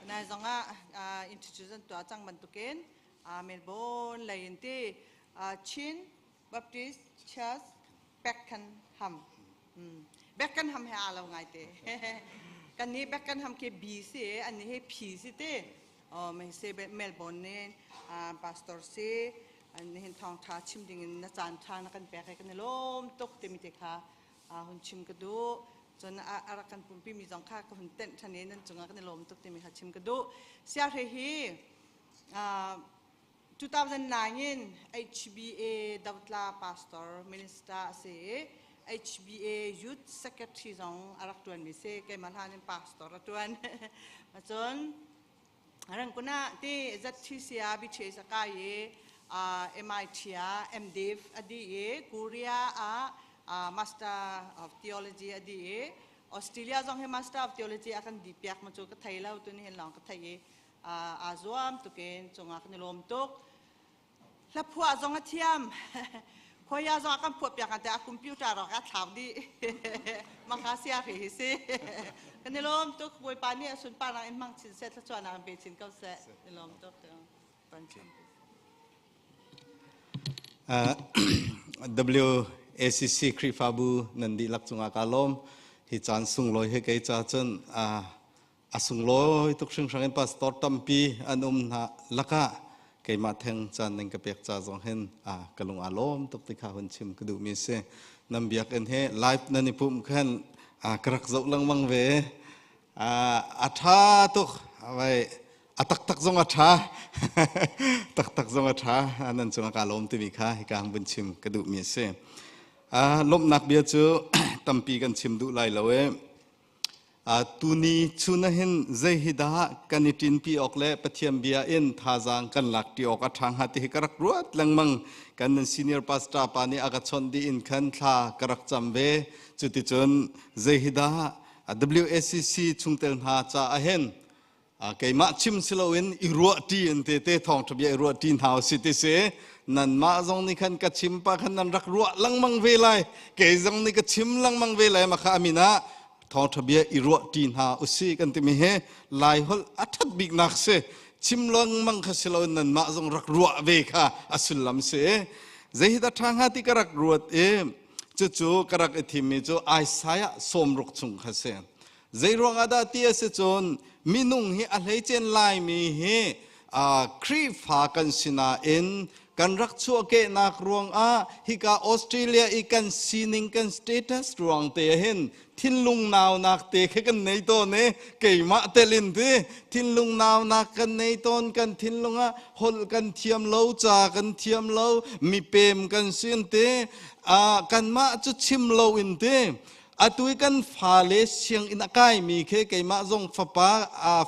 Nai zong ah introduce an tuah cang bantukin Melbourne lei in ti Chin Baptist Church Beckenham. Beckenham he aa lo ngai te. Kan nih Beckenham khi B si an nih hi P si ti. Oh, mei se Melbourne nih pastor si an hin thawngṭha chim ding in na caan ṭha na kan pek i kan i lawm tuk timi te kha hun chim ka duh. Cun a rak kan pumpi mi zong kha ka hun tenh ṭhan i nan cungah kan i lawm tuk timi kha chim ka duh. Siahre hi 2009 in HBA Dotla pastor minister a si i HBA youth secretary zong a rak ṭuanmi si. Keimah hlan in pastor a ṭuan. Cun Rangkun ah ti ZTC ah BTS a kai i MIT ah MDiv a dih i Korea ah Master of Theology a dih i Australia zong hi Master of Theology a kan dih piak ma cu ka thei lo tuni hin lawng ka thei i aa zuam tukin cungah kan i lawm tuk. Hlaphuah zong a thiam. Khoia zong a kan phuah piak te a computer rak a thlau dih. Maka sia hri hi si. Kan i lawm tuk. Bawipa nih a sunparnak in hmang chin seh, thluachuahnak in pe chin ko seh. I lawm tuk. WACC Khrihfabu nan dihlak cungah ka lawm. Hi caan sunglawi he kei ca cun A sunglawi tuk hringhran in pastor tampi an um hna lakah keimah theng caan nan ka pek ca zong hin ka lung aa lawm tuk ti kha hun chim ka duhmi a si. Nan biakinn hi live nan i pumh khan ka rak zoh lengmang ve. A ṭha tuk. Vai a taktak zong a ṭha. Taktak zong a ṭha. Nan cungah kaa lawm timi kha hika hang vun chim ka duhmi a si. Lawmhnak bia cu tampi kan chim duh lai lo i Tuni chun ahhin zei hi dah kan i ṭinpi awk le Pathian bia in thazaang kan lakṭi awk a ṭha hnga ti hi ka rak ruat lengmang. Kan nan senior pastor pa nih a ka chawnh dih in khan thla ka rak cam ve. Cuticun zei hi dah WACC chungtel hna caah hin keimah chim si loin i ruahṭi in te te thawngṭha bia i ruahṭi hna usih ti si. Nanmah zong nih khan ka chim pa khan nan rak ruah lengmang ve lai. Kei zong nih ka chim lengmang ve lai ma kha amin ah thawngṭha bia i ruahṭi hna usih kan timi hi Laiholh a ṭhat biknak si. Chim lengmang kha si loin nanmah zong rak ruah ve kha a sullam si. Zei hi dah ṭha hnga ti ka rak ruat i cucu ka rak i thimmi cu Isaiah 60 chung kha si. Zeiruang ah dah ti a si cun minung hi a hleicen Laimi hi Khrihfa kan si nain kan rak chuahkehnak ruangah hika Australia i kan sining kan status ruang te hin thinlung naunak te khi kan nei tawn i keimah telin ti thinlung naunak kan nei tawn kan thinlung ah holh kan thiam lo ca kan thiam lo mipem kan sin ti kanmah cu chim lo in ti Atu i kan fale sianginn a kaimi khi keimah zong fapa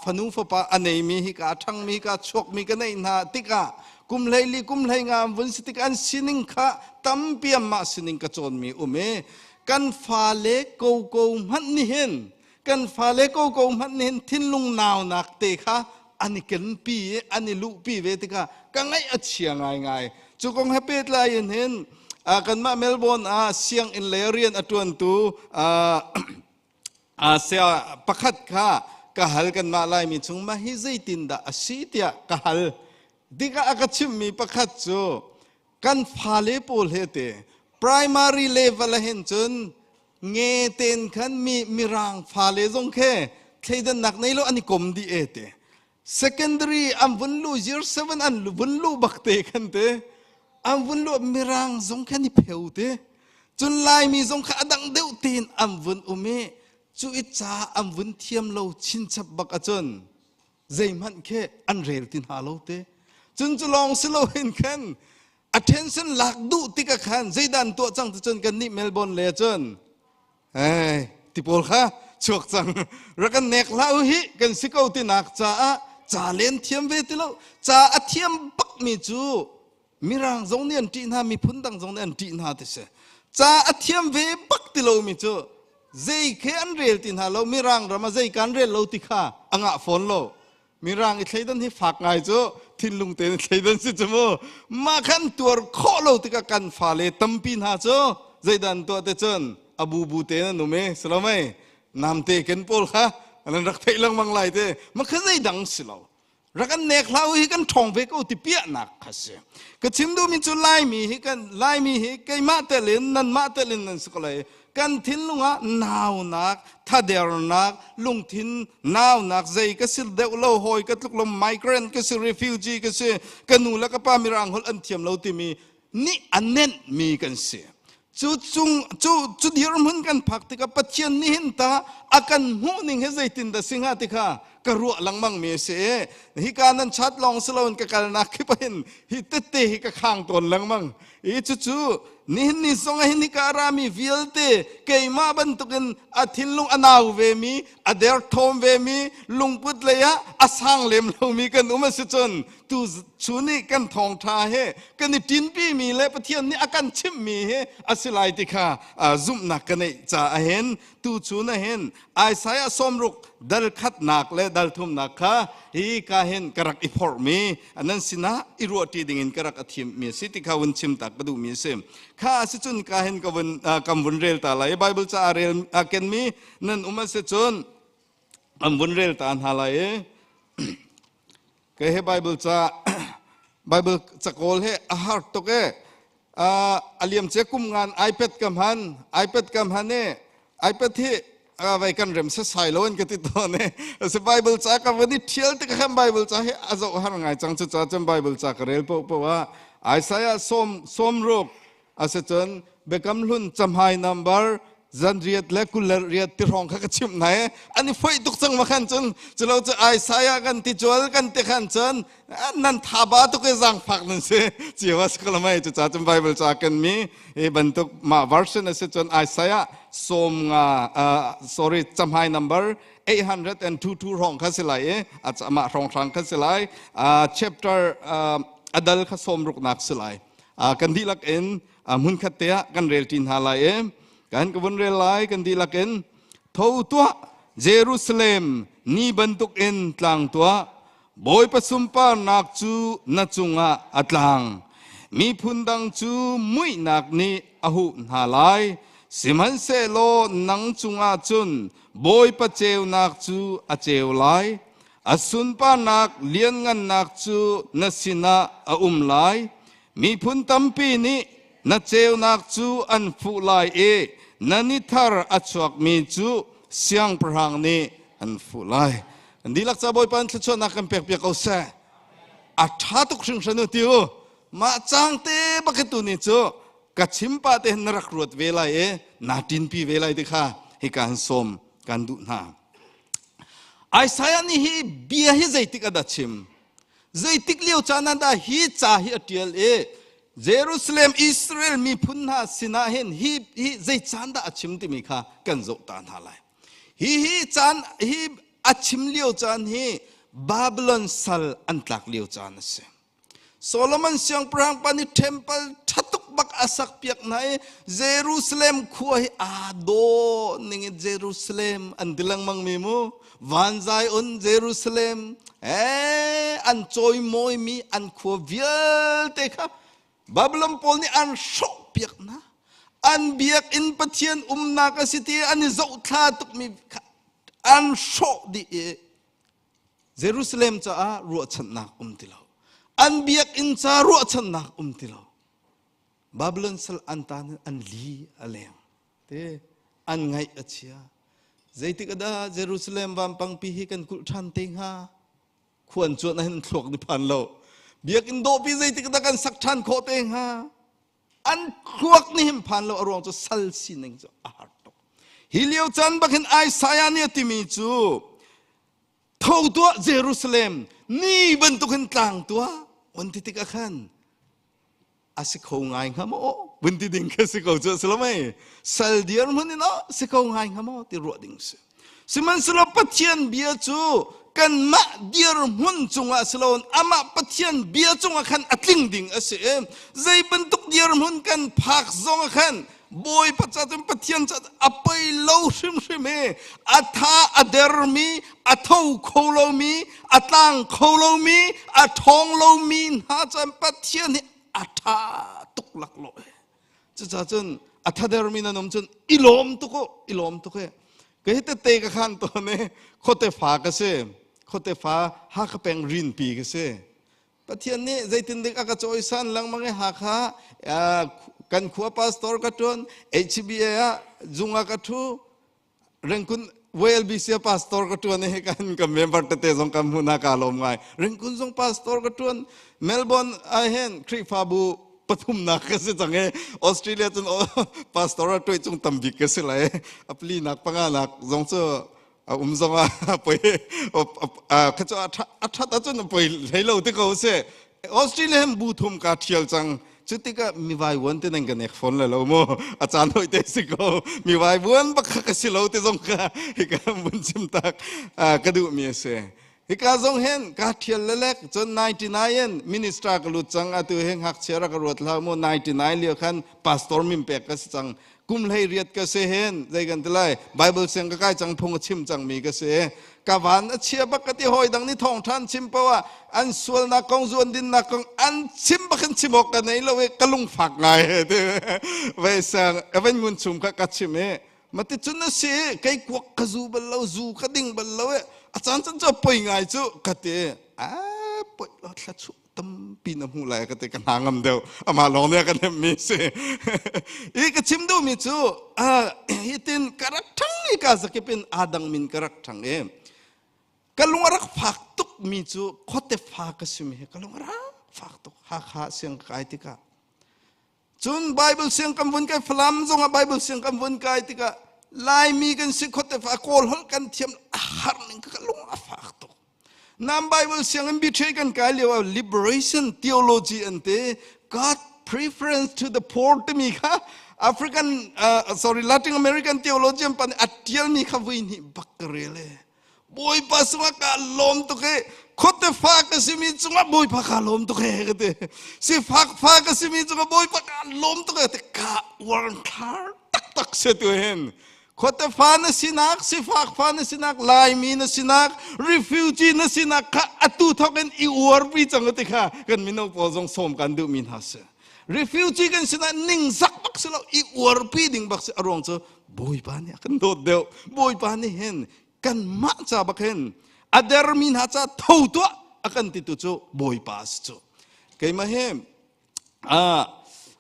fanu fapa a neimi hi ka ṭhangmi ka chuakmi ka neih hna tikah kum hleili kum hlei nga an vun si tik an sining kha tampi anmah sining ka cawnmi um i kan fale koko hmanh nih hin kan fale koko hmanh nih hin thinlung naunak te kha an i kenpi i an i luhpi ve tikah ka ngaih a chia ngaingai. Cu kong he pehtlai in hin kanmah Melbourne ah sianginn lei rian a ṭuantu saya pakhat kha ka hal kanmah Laimi chung mah hi zeitindah a si tiah ka hal. Tikah a ka chimhmi pakhat cu kan fale pawl he te primary level ah hin cun nge ten khan mi mirang fale zong khe thleidannak nei lo an i kom dih e te secondary an vun lu year 7 an vun lu bak te khan te an vun lu mirang zong khan i pheu te cun laimi zong kha adang deuh tein an vun um i cu i ca an vun thiam lo chinchap bak acun zeihmanh khi an rel ti hna lo te cun cu lawng si lo hin khan attention lak duh tikah khan zeidan tuah cang ti cun kan nih Melbourne le cun hey ti pawl kha chuak cang rak kan nek hlah u hi kan si ko tinak caah ca len thiam ve ti lo ca a thiam bak mi cu mirang zong nih an ṭih hna miphun dang zong nih an ṭih hna ti si ca a thiam ve bak ti lomi cu zei khi an rel ti hna lo mirang ram ah zei kan rel lo ti kha a ngah fawn lo mirang i thleidan hi fak ngai cu thinlung tein thleidan si cu mu mah khan tuar khawh lo tikah kan fale tampi hna cu zeidan tuah te cun a bu bu tein an um i si lo mei? Namte ken pawl kha nan rak theih lengmang lai te. Ma kha zeidang si lo. Rak an nek hlah u hi kan ṭhawng ve ko ti piahnak kha si. Ka chim duhmi cu Laimi hi kan Laimi hi keimah tel in nanmah tel in nan si ko lai. Kan thinlung ah naunak, thadernak, lungthin naunak zei ka si deuh lo hawi ka tluk lo migrant ka si refugee ka si ka nu le ka pa mirang holh an thiam lo timi nih a nenh mi kan si. Cu cung cu cu dirhmun kan phak tikah Pathian nih hin ta a kan hmuh ning hi zeitin dah si hnga ti kha ka ruah lengmang mi a si i hika nan chat lawng si loin ka kalnak kip hin hi tette hi ka khang tawn lengmang i cucu nihin ni zong ah hin hika a rami vialte keimah bantukin a thinlung a nau vemi a derthawm vemi lungput lei ah a sang lem lomi kan um a si cun tu chu nih kan thawngṭha he kan i ṭinpi mi le Pathian nih a kan chimhmi hi a si lai ti kha zumhnak ka neih caah hin tu chun ah hin Isaiah sawmruk dal khatnak le dal thumnak kha hi ka hin ka rak i phorhmi nan sinah i ruahṭi dingin ka rak a thimmi a si ti kha vun chim tak ka duhmi a si. Kha a si cun ka hin ka vun kan vun rel ta lai. Bible ca a rel a kenmi nan um a si cun an vun rel ta hna lai i Kei he Bible ca Bible cakawl he a har tuk e. A liam ce kum ngan iPad ka hman iPad ka hman e iPad hi vai kan rem se sai lo an ka ti tawn e. Se Bible ca ka van i thial te ka khan Bible ca hi a zoh har ngai cang cu ca cun Bible ca ka rel po po ah Isaiah som som ruk Asicun Biakam Hlun camhai number zanriat le 20 riat ti hrawng kha ka chimh hna i an i foih tuk cang ma khan cun culo cu Isaiah kan ti cual kan ti khan cun nan thaba tuk i zaangfak nan si ciwa sikalamai cu ca cun Bible ca kan mi hi bantuk mah version a si cun Isaiah sawm nga sorry camhai number 822 hrawng kha si lai i amah hrawng hrang kha si lai chapter adal kha sawm ruknak si lai Kan dihlak in hmunkhat te ah kan rel ṭi hna lai i kan ka vun rel lai kan dihlak in tho tuah Jerusalem ni bantuk in tlang tuah Bawipa sunparnak cu na cungah a tlang miphun dang cu muihnak nih a huh hna lai sihmanhsehlaw nang cungah cun Bawipa ceunak cu a ceu lai A sunparnak lianngannak cu na sinah a um lai. Miphun tampi nih na ceunak cu an fuh lai i na ni thar a chuakmi cu siangpahrang nih an fuh lai. Kan dihlak ca Bawipa in thluachuahnak kan pekpiak ko seh. A ṭha tuk hringhran u ti u. Mah cang te bak hi tuni cu ka chim pa te hin na rak ruat ve lai i naa ṭinpi ve lai ti kha hika han sawm kan duh hna. Isaiah nih hi bia hi zeitik ah dah chim? Zeitik lio caan ah dah hi ca hi a ṭial i Jerusalem Israel miphun hna sinah hin hi, hi zei caan dah a chim timi kha kan zoh ta hna lai. Hi hi caan hi a chim lio caan hi Babylon sal an tlak lio caan a si. Solomon siangpahrang pa nih temple ṭha tuk bak a sak piak hna i Jerusalem khua hi aa dawh ning in Jerusalem an ti lengmang mi mu van Zion Jerusalem eh an cawimawi mi an khua vialte kha Babylon pawl nih an hrawh piak hna an biakinn Pathian umnak a si ti an i zohthla tukmi kha an hrawh dih i Jerusalem caah ruahchannak um ti lo. An biakinn ca ruahchannak um ti lo. Babylon sal an tan an li a leng. Te an ngaih a chia. Zeitik dah Jerusalem vampangpi hi kan kulh ṭhan te hnga? Khuan cuan ah hin thluak ni phan lo. Biakinn dawhpi zeitik dah kan sak ṭhan khawh te hnga? An thluak nih hin phan lo a ruang cu sal sining cu a har tuk. Hi lio caan bak hin Isaiah nih a timi cu Tho tuah Jerusalem ni bantukin tlang tuah on ti tikah khan a si kho ngai hnga maw vun ti ding kha si ko cu si lo mei sal dir hmun in oh si kho ngai hnga maw ti ruah ding si sihmanhsehlaw Pathian bia cu kanmah dirhmun cungah si loin amah Pathian bia cungah khan a tling ding a si i zei bantuk dirhmun kan phak zongah khan Bawipa ca cun Pathian ca a poi lo hrimhrim i a tha a dermi a tho kho lomi a tlang kho lomi a ṭhawng lomi hna cun Pathian hi a ṭha tuk laklawh e cucaah cun a thadermi nan um cun i lawm tuk u i lawm tuk e. Ka hi tete ka khan tawn i khuate fa ka si. Khuate fa Hakha peng rinpi ka si. Pathian nih zeitindik a ka cawisan lengmang i Hakha kan khua pastor ka ṭuan, HBA ah zung ah ka ṭhu, Rengkun YLBC pastor ka ṭuan i kan ka member tete zong kan hmuh na ka lawm ngai. Rengkun zong pastor ka ṭuan. Melbourne ah hin Khrihfabu pathumnak ka si cang i Australia cun pastor a ṭuai cung tam bik ka si lai. A palinak panganak zong cu a um zong ah poi kha cu a ṭhat ahcun poi hlei lo ti ko si. Australia hin bu thum ka ṭhial cang. Cu tikah mi vaivuan te nan ka nek fawn le lo mu. A caan hoi te si ko. Mi vaivuan bak kha ka si lo ti zong kha hika vun chim tak ka duh mi a si. Hika zong hin ka ṭhial lelek cun 99 in minister ka lut cang atu hi ngakchia rak ka ruat hlah mu 99 lio khan pastor min pek ka si cang kum hlei riat ka si hin zei kan ti lai Bible siang ka kai cang phung a chim cang mi ka si ka van a chia bak ka ti hawi dang nih thawng ṭhan chim poah an sualnak kong zuan dinnak kong an chim bak in chim awk ka nei lo i ka lungfak ngai ti vei sang evan ngun chum kha ka chim i mati cun a si kei kuak ka zu bal lo zu ka ding bal lo i a caan cun cu poi ngai cu ka ti a poi lo thla chu tampi na hmuh lai ka ti ka hna ngam deuh amah lawng nih a ka hnemh mi si i ka chim duhmi cu hitin ka rak ṭhang i ka zakip in aa dang min ka rak ṭhang i ka lung a rak fak tuk mi cu khuate fa ka si mi hi ka lung a rak fak tuk Hakha siang ka kai tikah cun Bible siang kan vun kai Falam zongah Bible siang kan vun kai tikah Laimi kan si khuate fa Kawl holh kan thiam a har ning ka lung a fak tuk Nam Bible sianginn betray kan kai lio ah liberation theology an ti God preference to the poor timi kha African sorry Latin American theologian pan a tialmi kha vui hnih bak ka rel e Bawipa sungah ka lawm tuk e khuate fa ka simi cungah Bawipa ka lawm tuk e ka ti sifak fa ka simi cungah Bawipa ka lawm tuk e ti ka uar thlar taktak se tu hin Khuate fa na sinak, sifak fa na sinak, Laimi na sinak, refugee na sinak kha atu thawk in i uarpi cang ti kha kan mino pawl zong sawm kan duhmi hna si. Refugee kan sinah ningzak bak si lo, i uarpi ding bak si. A ruang cu Bawipa nih a kan dawt deuh. Bawipa nih hin kanmah ca bak hin a dermi hna ca tho tuah a kan titu cu Bawipa a si cu. Keimah hi a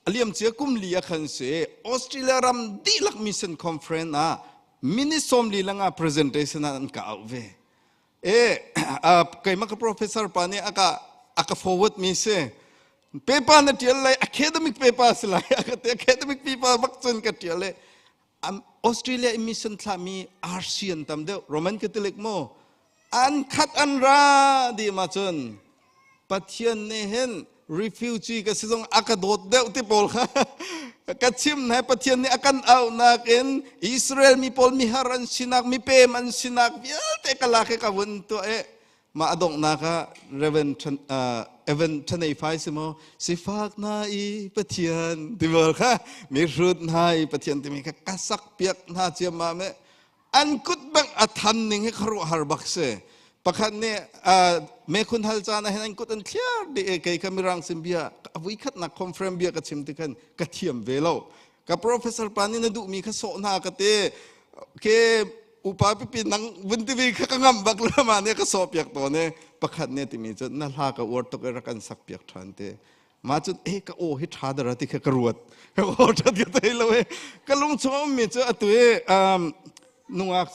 liamcia kum li ah khan si Australia ram dihlak mission conference ah minute 40 langa presentation ah an ka auh ve e keimah ka professor pa nih aka aka forward mi si paper na tial lai academic paper si lai aka te academic paper bak cun ka tial le Australia mission thlami RC an tam deuh Roman Catholic mo an khat an ra di ma cun Pathian nih hin refugee ka si zong a ka dawt deuh ti pawl kha ka chim na Pathian nih a kan auhnak in Israel mi pawl mihar an sinak mipem an sinak vialte ka lak i ka vun tuah i mah a donghnak ah Reverend Evan Thanei Fai si maw sifak na i Pathian ti pawl kha mihrut hna i Pathian timi kha ka sak piak hna ciammam e an kut bang a than ning hi khuaruahhar bak si pakhat nih mekhun hal caan ah hin an kut an thliar dih i kei kha mirang sin bia a vui khatnak conference bia ka chim ti khan ka thiam ve lo ka professor pa nih na duhmi kha sawh hna ka ti ke upa pipi nang vun ti vi kha ka ngam bak lo ma nih ka sawh piak tawn i pakhat nih timi cu na hla ka uar tuk i rak kan sak piak ṭhan te Ma cun eh ka aw hi ṭha dara ti kha ka ruat. Ka aw ṭhat ka thei lo i ka lung chung a ummi cu atu i nungak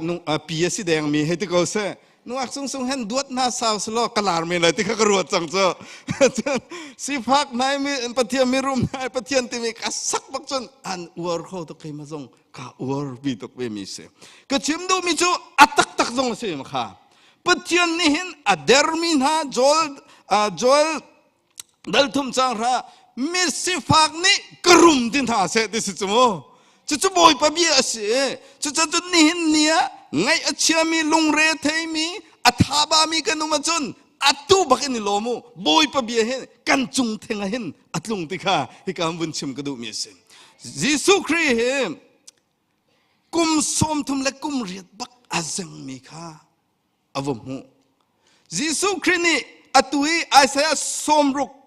nung pi a si dengmi hei ti ko seh. Nungak sung sung hen duat hna sau selaw ka lar men lai ti kha ka ruat cang cu. Cun sifak nai mi Pathian mirum nai Pathian timi ka sak bak cun an uar kho tuk keimah zong ka uar bi tuk ve mi si. Ka chim duhmi cu a taktak zong a si ma kha. Pathian nih hin a dermi hna Joel Joel dal thum cang hra mi sifak nih ka rum ti hna seh ti si cu mu cucu bawipa bia a si cucu nihin ni ah ngaih a chiami lungre theimi a thaba mi kan um ahcun atu bak in i lawm u bawipa bia hin kan cung theng ah hin a tlung ti kha hika vun chim ka duhmi a si Jesuh Khrih hi kum 30 le kum riat bak a zengmi kha a va hmuh. Jesuh Khrih nih atu i Isaiah 60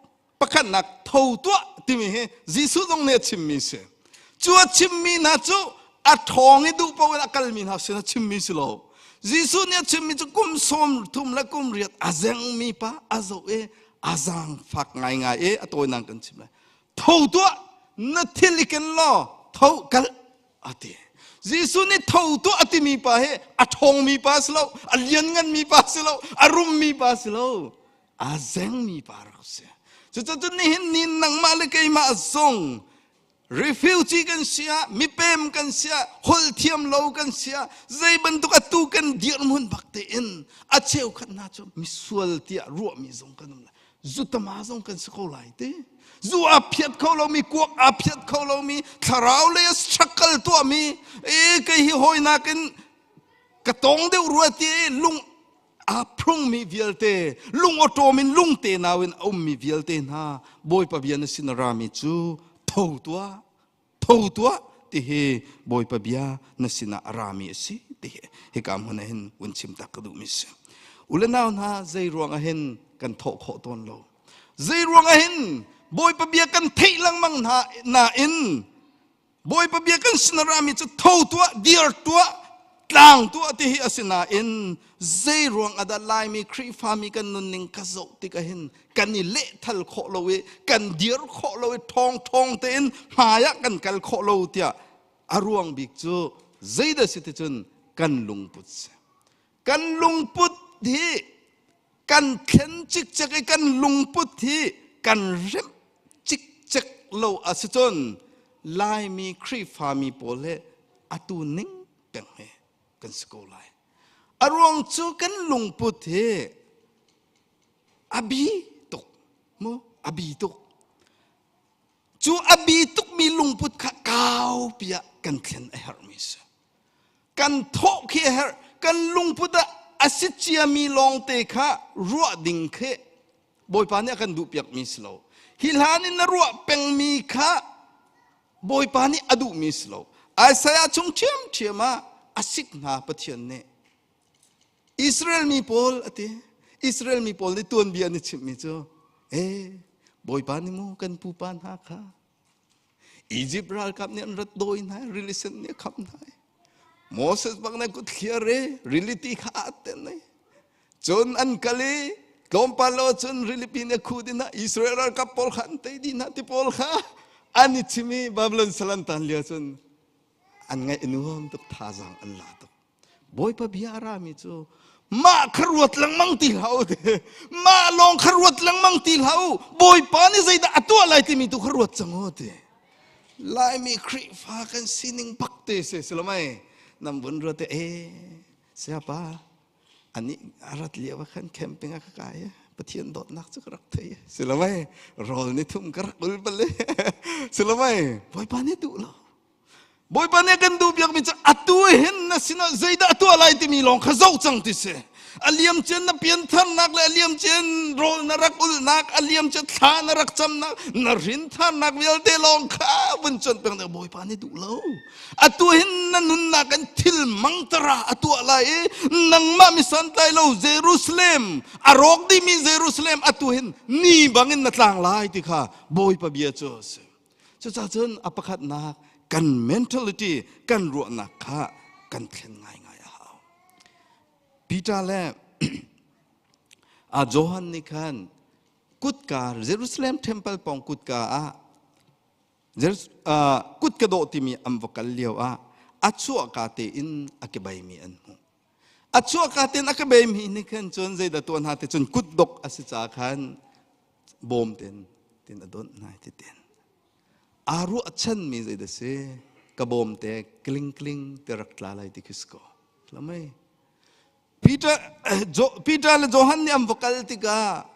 pakhatnak tho tuah timi hi Jesuh zong nih a chimmi si. Cu a chimmi hna cu A ṭhawng i duh paoh in a kalmi hna sin a chimmi si lo. Jesuh nih a chimmi cu kum 30 le kum riat a zengmi pa a zoh i a zaangfak ngaingai i a tawinak kan chim lai. Tho tuah, na thil i ken law tho kal a ti. Jesuh nih tho tuah a timi pa hi a ṭhawngmi pa si lo, a liannganmi pa si lo, a rummi pa si lo, a zengmi pa rak si. Cucaah nihin ni nangmah le keimah zong refugee kan si ah mipem kan si ah holh thiam lo kan si ah zei bantuk atu kan dirhmun bak tein a cheukhat hna cu misual tiah ruahmi zong kan um lai zutama zong kan si ko lai ti zu a phiat kho lomi kuak a phiat kho lomi thlarau le struggle tuahmi e kei hi hawi nakin ka tong deuh rua ti lung aa phrungmi vialte lung awṭawm in lungte nau in a ummi vialte hna Bawipa bia na sin a rami cu tho tuah tho tuah ti hi Bawipa bia na sinah a rami a si ti hi hika hmun ah hin vun chim tak ka duhmi si u le nau hna zei ruang ah hin kan thawh khawh tawn lo zei ruang ah hin Bawipa bia kan theih lengmang hna nain Bawipa bia kan sin a rami cu tho tuah, dir tuah, tlang tuah ti hi a si nain zei ruang ah dah Laimi Khrihfami kan nunning ka zoh tik ahhin kan i lehthal khawh lo i kan dir khawh lo i ṭhawng ṭhawng tein hmai ah kan kal khawh lo tiah a ruang bik cu zeidah si ti cun kan lungput si. Kan lungput hi kan thlen cikcek i kan lungput hi kan remh cikcek lo a si cun Laimi Khrihfami pawl he atu ning peng he kan si ko lai. A ruang cu kan lungput hi a bi tuk mu a bi tuk. Cu a bi tukmi lungput kha kaupi ah kan thlen a herhmi si. Kan thawh khi a herh. Kan lungput ah a si ciami lawngte kha ruah ding khi Bawipa nih a kan duhpiakmi si lo. Hi hlan in na ruah pengmi kha Bawipa nih a duhmi si lo. Isaiah chung ṭhiamṭhiam ah a sik hna Pathian nih. Israel mi pawl a ti. Israel mi pawl nih tuanbia an i chimhmi cu, ee, Bawipa nih mu kan pupa hna kha Egypt ralkap nih an rat dawi hna i rili sen nih a kham hna i Moses bak nih kut thliar i rili ti kha a ten i cun an kal i tlawmpal lo cun rilipi nih a khu dih hna Israel ralkap pawl kha an tei dih hna ti pawl kha an i chim i Babylon sal an tan lio cun an ngaih a nuam tuk thazaang an la tuk Bawipa bia a rami cu mah kha ruat lengmang ti hlah u ti mah lawng kha ruat lengmang ti hlah u Bawipa nih zeidah a tuah lai timi tu kha ruat cang u ti Laimi Khrihfa kan sining bak te se si lo mei nam vun ruat te e siapa ani arat lio ah khan camping a ka kai Pathian dawtnak cu ka rak thei si lo mei rawl ni thum ka rak ul bal si lo mei Bawipa nih duh lo Bawipa nih kan duh biakmi cu atu hin na sinah zeidah a tuah lai timi lawng kha zoh cang ti si. A liam cian na piantharnak le a liam cian rawl na rak ulhnak, a liam cian thla na rak camnak, na hrintharnak vialte lawng kha vun cuanh peng ding Bawipa nih duh lo. Atu hin na nunnak in thil mangtara a tuah lai i nangmah mi santlai lo Jerusalem a rawk dihmi Jerusalem atu hin ni bangin na tlang lai ti kha Bawipa bia cu a si. Cucaah cun a pakhatnak kan mentality kan ruahnak kha kan thlen ngaingai a hau. Peter le a Johan nih khan kutka Jerusalem temple pawng kutka ah kutka dawh timi an va kal lio ah a chuahka tein a ke baimi an hmuh. A chuahka tein a ke baimi nih khan cun zeidah tuah hna ti cun kutdok a si ca khan bawm ten tin a donh nai ti ten aa ruahchanmi zei dah si ka bawm te kling kling te rak tla lai ti khi si ko lamai Peter Peter le Johan nih an va kal tikah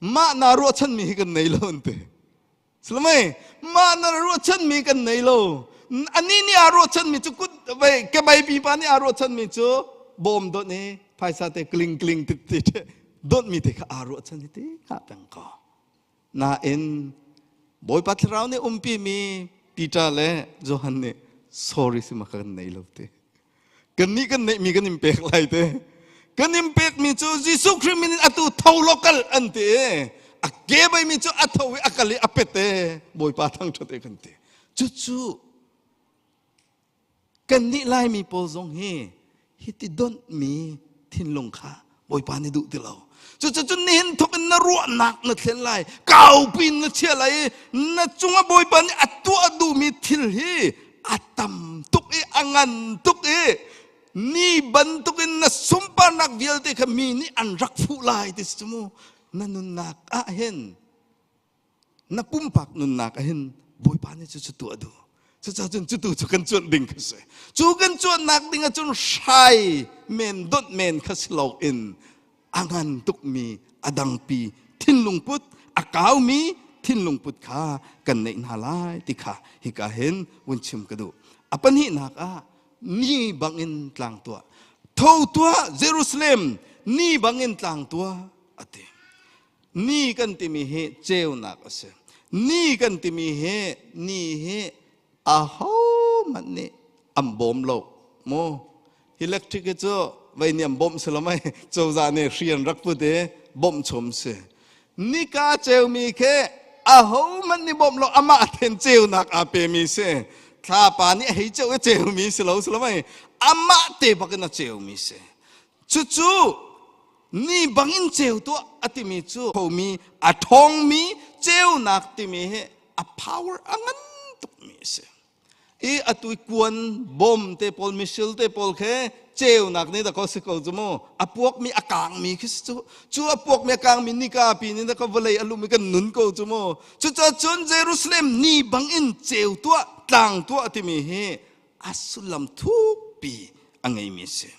mah naa ruahchanmi hi kan nei lo an ti Salamai mah na ruahchanmi kan nei lo ani nih aa ruahchanmi cu kut ke bai pipa nih aa ruahchanmi cu bawm dawt i phaisa te kling kling ti ti dawtmi te kha aa ruahchan hi ti kha peng ko nain Bawipa thlarau nih umpi mi Peter le Johan nih sorry si ma kan nei lo ti Kannih kan neihmi kan in pek lai te. Kan in pekmi cu Jesuh Khrih min in atu tho lokal an ti. A ke beimi cu a tho i a kal i a pet e. Bawipa thangṭhat e kan ti. Cucu Kan nih Laimi pawl zong hi hiti donhmi thinlung kha Bawipa nih duh ti lo. Cucu nihin thok in na ruahnak na thlen lai, kaupi in na chia lai i na cungah Bawipa nih a tuah duhmi thil hi a tam tuk i a ngan tuk i ni bantukin na sunparnak vialte kha mi nih an rak fuh lai ti si cu mu. Na nunnak ah hin na pumpak nunnak ah hin Bawipa nih cucu tuah duh. Cucaah cun cutu cu kan cuanh ding kha si. Cu kan cuanhnak ding ah cun hrai men donh men kha si loin a ngan tukmi a dangpi thinlung put a kaumi thinlung put kha kan neih hna lai ti kha hika hin vun chim ka duh. A pahnihnak ah ni bangin tlang tuah. Tho tuah Jerusalem ni bangin tlang tuah a ti. Ni kan timi hi ceunak a si. Ni kan timi hi ni hi ahohmanh nih an bawm lo mu. Electric hi cu vei nih an bawmh si lo mei cozah nih hri an rak put i bawmh chom si. Nika ceumi khi ahohmanh nih bawmh lo amah ten ceunak aa pemi si. Thlapa nih a hei ceu i ceumi si lo si lo mei amah te bak in a ceumi si. Cucu ni bangin ceu tuah a timi cu khomi a ṭhawngmi ceunak timi hi a power a ngan tukmi a si. I atu kuan bom te pawl missile te pawl khe ceunak nih da ko si ko cu mu a puakmi a kangmi khi si cu cu a puakmi a kangmi nika pi nih da ko vawlei a lum i kan nun ko cu mu cucaah cun Jerusalem ni bangin ceu tuah tlang tuah timi hi a sullam thukpi a ngeimi a si.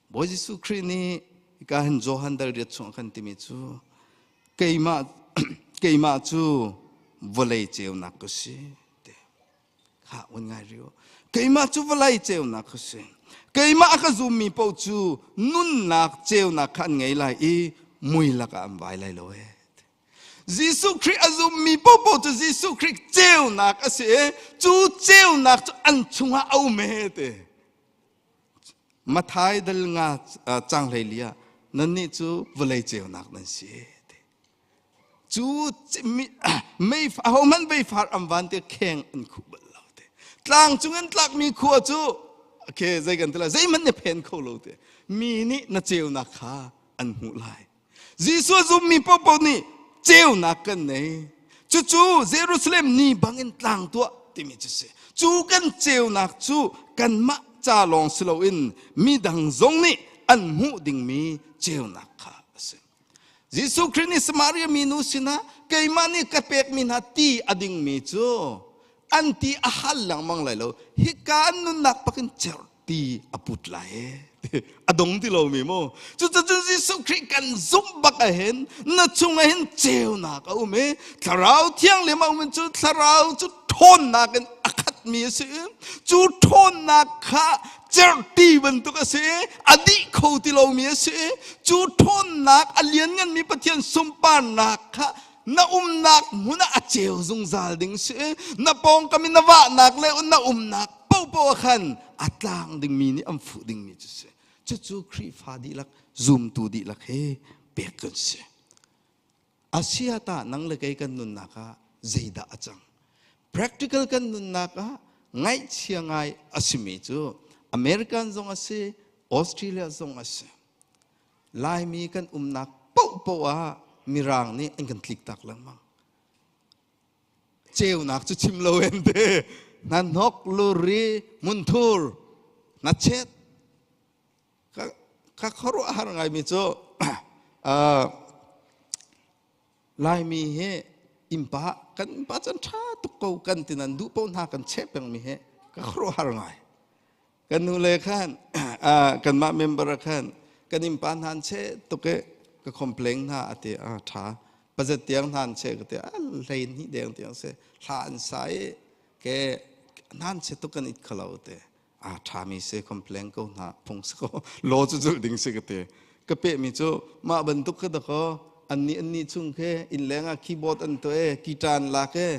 Bawi Jesuh Khrih nih hika hin Johan dal riat chung a kan timi cu keimah keimah cu vawlei ceunak ka si ti kha un ngai rio keimah cu vawlei ceunak ka si keimah a ka zummi paoh cu nunnak ceunak kha an ngei lai i mui lakah an vai lai lo ee Jesuh Khrih a zummi popo cu Jesuh Khrih ceunak a si i cu ceunak cu an chungah a um he ti. Mathai dal nga cang hlei li ah nannih cu vawlei ceunak nan si ti. Cu mei ahohmanh meifar an van ti kheng an khuh bal lo ti. Tlang cung in tlakmi khua cu okay zei kan ti lai zeihmanh na phen kho lo ti. Mi nih na ceunak kha an hmuh lai. Jesuh a zummi paohpaoh nih ceunak kan nei. Cucu Jerusalem ni bangin tlang tuah timi cu si. Cu kan ceunak cu kanmah ca lawng si loin midang zong nih an hmuh dingmi ceunak kha a si. Jesuh Khrih nih Samaria minu sinah keimah nih ka pekmi hna ti a dingmi cu an ti a hal lengmang lai lo. Hika an nunnak pakin cerh ti a put lai e a dong ti lomi mu cucun Jesuh Khrih kan zumh bak ahhin na chung ahhin ceunak a um i thlarau thianghlim a um in cu thlarau cu ṭhawnnak in a khatmi a si i cu ṭhawnnak kha cerhti bantuk a si i a dih kho ti lomi a si i cu ṭhawnnak a liannganmi Pathian sunparnak kha na umnak hmun ah a ceu zungzal ding si na pawngkam i na vahnak le na umnak paohpaoh ah khan a tlang dingmi nih an fuh dingmi cu si cucu Khrihfa dihlak zumtu dihlak he pek kan si Asia ta nang le kei kan nunnak ah zeidah a cang practical kan nunnak ah ngaihchia ngai a simi cu American zong a si Australia zong a si Laimi kan umnak paohpaoh ah Mirang nih an kan tliktak lengmang. Ceunak cu chim lo en te. Na hnok luri munthur na chet. Ka ka khuaruah har ngaimi cu Laimi hi innpa kan innpa can ṭha tuk ko kan ti nan duh paoh hna kan cheh pengmi hi ka khuaruahhar ngai. Kan nu le khan kanmah member khan kan innpa hna an cheh tuk i ka complain hna a ti a ṭha pazat tiang hna an cheh ka ti a hlei hnih deng tiang si hla an sa i ke hna an cheh tuk kan it khalo te a ṭhami si complain ko hna phung si ko law cu zulh ding si ka ti ka pehmi cu mah bantuk kha dakaw annih annih chung khi inn leng ah keyboard an tuah i guitar an lak i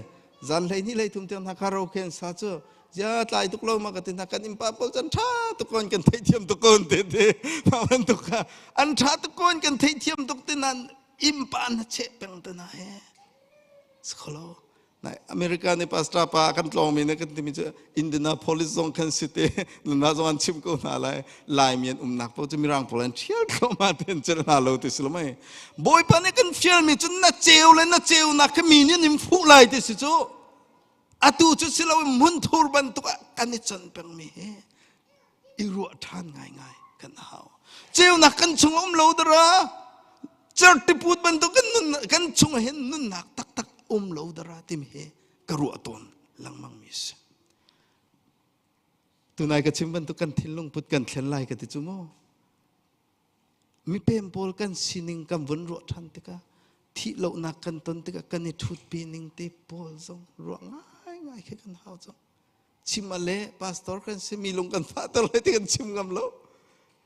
zan 12 13 tiang hna karaoke an sa cu zia tlai tuk lo ma ka ti hna kan innpa pawl cu an ṭha tuk kon kan theihthiam tuk kon te ti mah bantuk kha an ṭha tuk kon kan theihthiam tuk ti nan innpa na cheh peng te na he si kholo. America nih pastor pa kan tlawngmi nih kan timi cu Indianapolis zong kan si te nunah zong an chim ko hna lai Laimi an umnak paoh cu mirang pawl an ṭhial thluahmah te an celh hna lo ti si lo mei Bawipa nih kan fialmi cu na ceu le na ceunak kha mi nih an in fuh lai ti si cu atu cu si lo hmunthur bantuk ah kan i can pengmi hi i ruah ṭhan ngaingai kan hau ceunak kan chung um lo dara certiput bantuk kan nun kan chung hin nunnak taktak um lo dara timi hi ka ruah tawn lengmang mi si tunai ka chim bantuk kan thinlung put kan thlen lai ka ti cu mu mipem pawl kan sining kan vun ruah ṭhan tikah thih lonak kan ton tikah kan i ṭhutpi ning te pawl zong ruah ngaingai khi kan hau cang chim a le pastor kan si mi lung kan fahter lai ti kan chim ngam lo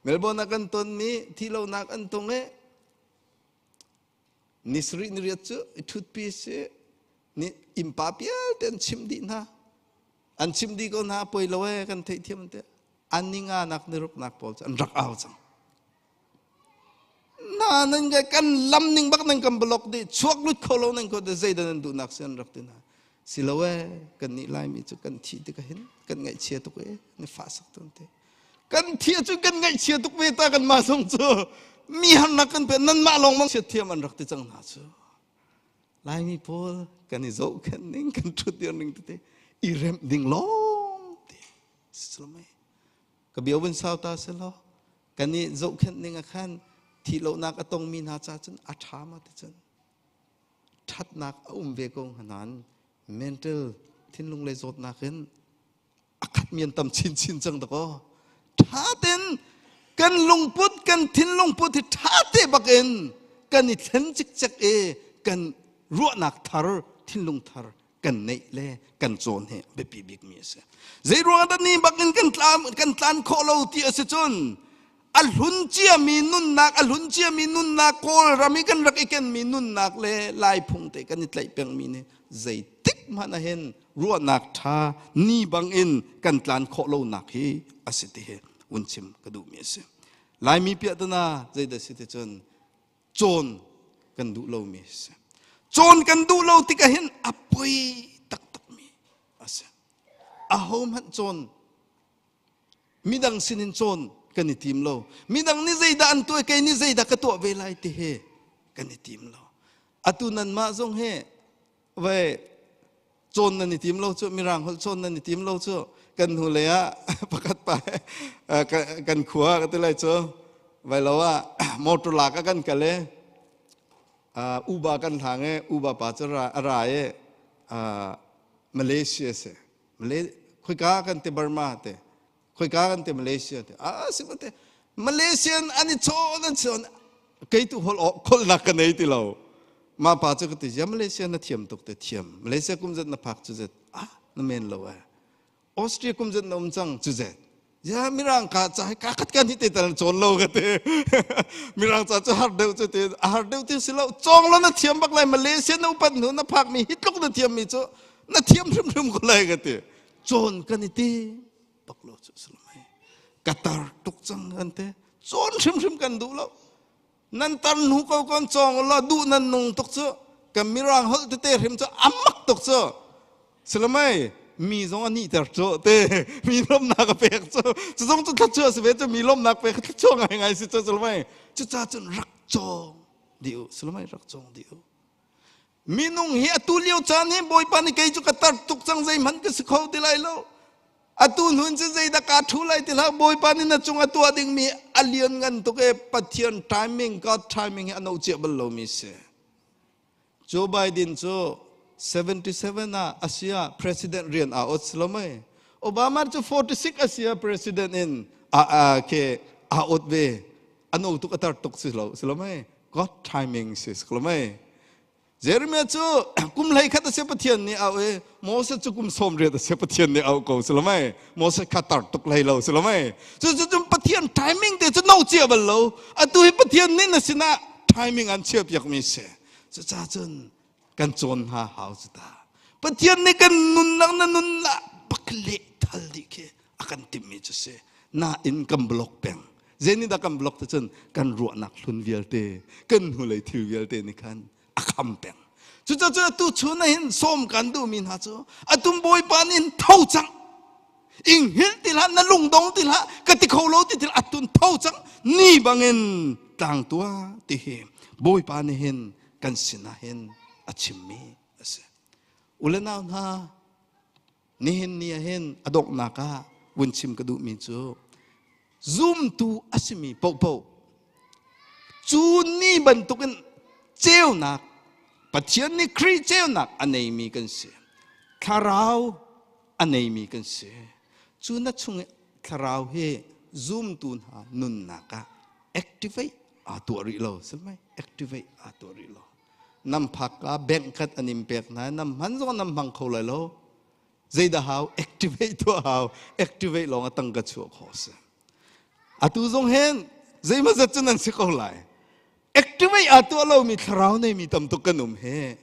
Melbourne ah kan ton mi thi lonak an tung e ni sarih ni riat cu i thutpi si ni impa pialte an chim dih hna an chim dih ko hna poi lo e kan theih thiam te an ni nga nak ni ruk nak pawl cu an rak au cang na nan kan lam ning bak nan kan block dih chuak lut kho lo nan ko te zeidah nan duhnak si an rak ti hna si lo e kan nih laimi cu kan thi tik hin kan ngaihchia tuk e ni fa sak ton te kan thi cu kan ngaihchia tuk ve ta kan mah zong cu mi harnak kan pe nan mah lawng mang chiat thiam an rak ti cang hna cu laimi pawl kan i zohkhenh ning kan thut dir ning tete i remh ding lawng te si ka bia vun sau ta se law kan i zohkhenh ning ah khan thih lonak a tongmi hna ca cun a ṭha ma ti cun ṭhatnak a um ve ko nain mental thinlung lei zawtnak in a khatmi an tam chinchin cang dakaw ṭha ten kan lungput kan thinlung put hi ṭha te bakin kan i thlen cikcek i kan ruahnak thar thinlung thar kan neih le kan cawn hi biapi bikmi a si. Zei ruangah dah ni bakin kan tlan kan tlan khawh lo ti a si cun a hlun ciami nunnak a hlun ciami nunnak kawl ram i kan rak i kenmi nunnak le lai phung te kan i tlaih pengmi nih zeitik hmanh ah hin ruahnak ṭha ni bangin kan tlan khawh lonak hi a si ti hi un chim ka duhmi a si. Laimi piahtana zeidah si ti cun cawn kan duh lomi a si. Cawn kan duh lo tikah hin a poi taktakmi a si. Ahohmanh cawn midang sinin cawn kan i tim lo. Midang nih zeidah an tuah kei nih zeidah ka tuah ve lai ti hi kan i tim lo. Atu nanmah zong hi vai cawn nan i tim lo cu mirang holh cawn nan i tim lo cu kan hnu lei ah pakhat pa kan khua ka ti lai cu vai lo ah motor lak a kan kal i uba kan hlang i uba pa cu a ra i Malaysia si Malay khoika kan ti Burma te khoika kan ti Malaysia te a si te Malaysian an i chawn an chawn kei tu hol khol nak ka nei ti lo ma pa cu ka ti ya Malaysia na thiam tuk te thiam Malaysia kum zat na phak cu zet ah na men lo eh Austria kum zat na um cang cu zet ya mirang ka cha ka khat kan hi te tal chawn lo ka te mirang cha chu har deuh chu te har deuh ti si lo chong lo na thiam bak lai Malaysia na upat nu na phak mi hi tluk na thiam mi chu na thiam hrim hrim ko lai ka ti cawn kan i ti bak lo cu salamai ka tar tuk cang kan te cawn hrimhrim kan duh lo nan tar hnu ko kon cawng lo duh nan nung tuk cu kan mirang holh tete hrim cu amak tuk cu salamai mi zong ani ter cu te mi lomnak a pek cu cu zong cu thluachuah si ve cu mi lomnak pek thluachuah ngai ngai si cu salamai cu ca cun rak cawng dih u salamai rak cawng dih u Minung hi atu lio caan hi Bawipa nih kei cu ka tar tuk cang zeihmanh ka si kho ti lai lo. Atu hnun cu zeidah kaa ṭhu lai ti hlah Bawipa nih na cung a tuah dingmi a lian ngan tuk e Pathian timing God timing hi a no cia bal lomi si. Joe Biden cu 77 ah asia president rian aa ot si lo mei. Obama cu 46 asia president in a a ke aa ot ve. A no tuk a tar tuk si lo si lo mei. God timing si si lo mei. Jeremiah cu kum hlei khat a si Pathian nih au i Moses cu kum 80 a si Pathian nih au ko si lo mei Moses kha tar tuk hlei lo si lo mei cu cu cu Pathian timing te cu no cia bal lo atu hi Pathian nih na sinah timing an chia piak mi si cuca cun kan cawn hna hau cu ta Pathian nih kan nunnak na nunnak bak leh thal dih khi a kan timhmi cu si nain kan block peng Zeinih dah kan block te cun kan ruahnak hlun vialte kan hnulei thil vialte nih khan a kham peng. Cucaah tu chun ah hin sawm kan duhmi hna cu atum Bawipa nih hin tho cang. Ing hngilh ti hlah, na lungdong ti hlah, ka ti kho lo ti hlah, atun tho cang. Ni bangin tlang tuah ti hi Bawipa nih hin kan sinah hin a chimmi a si. U le nau hna, nihin ni ah hin a donghnak ah vun chim ka duhmi cu zumtu a simi paohpaoh cu ni bantukin ceunak Pathian nih Khrih ceunak a neimi kan si. Thlarau a neimi kan si. Cu na chung i thlarau hi zumtu hna nunnak ah activate aa tuah rih lo. Sihmai activate aa tuah rih lo. Nam phak ka bank khat an in pek hna nam hman zong nam hmang kho lai lo. Zeidah hau activate tuah hau activate lawng a tangka chuah khawh si. Atu zong hin zeimawzat cu nan si ko lai. Activate aa tuah lomi thlarau neimi tam tuk kan um he.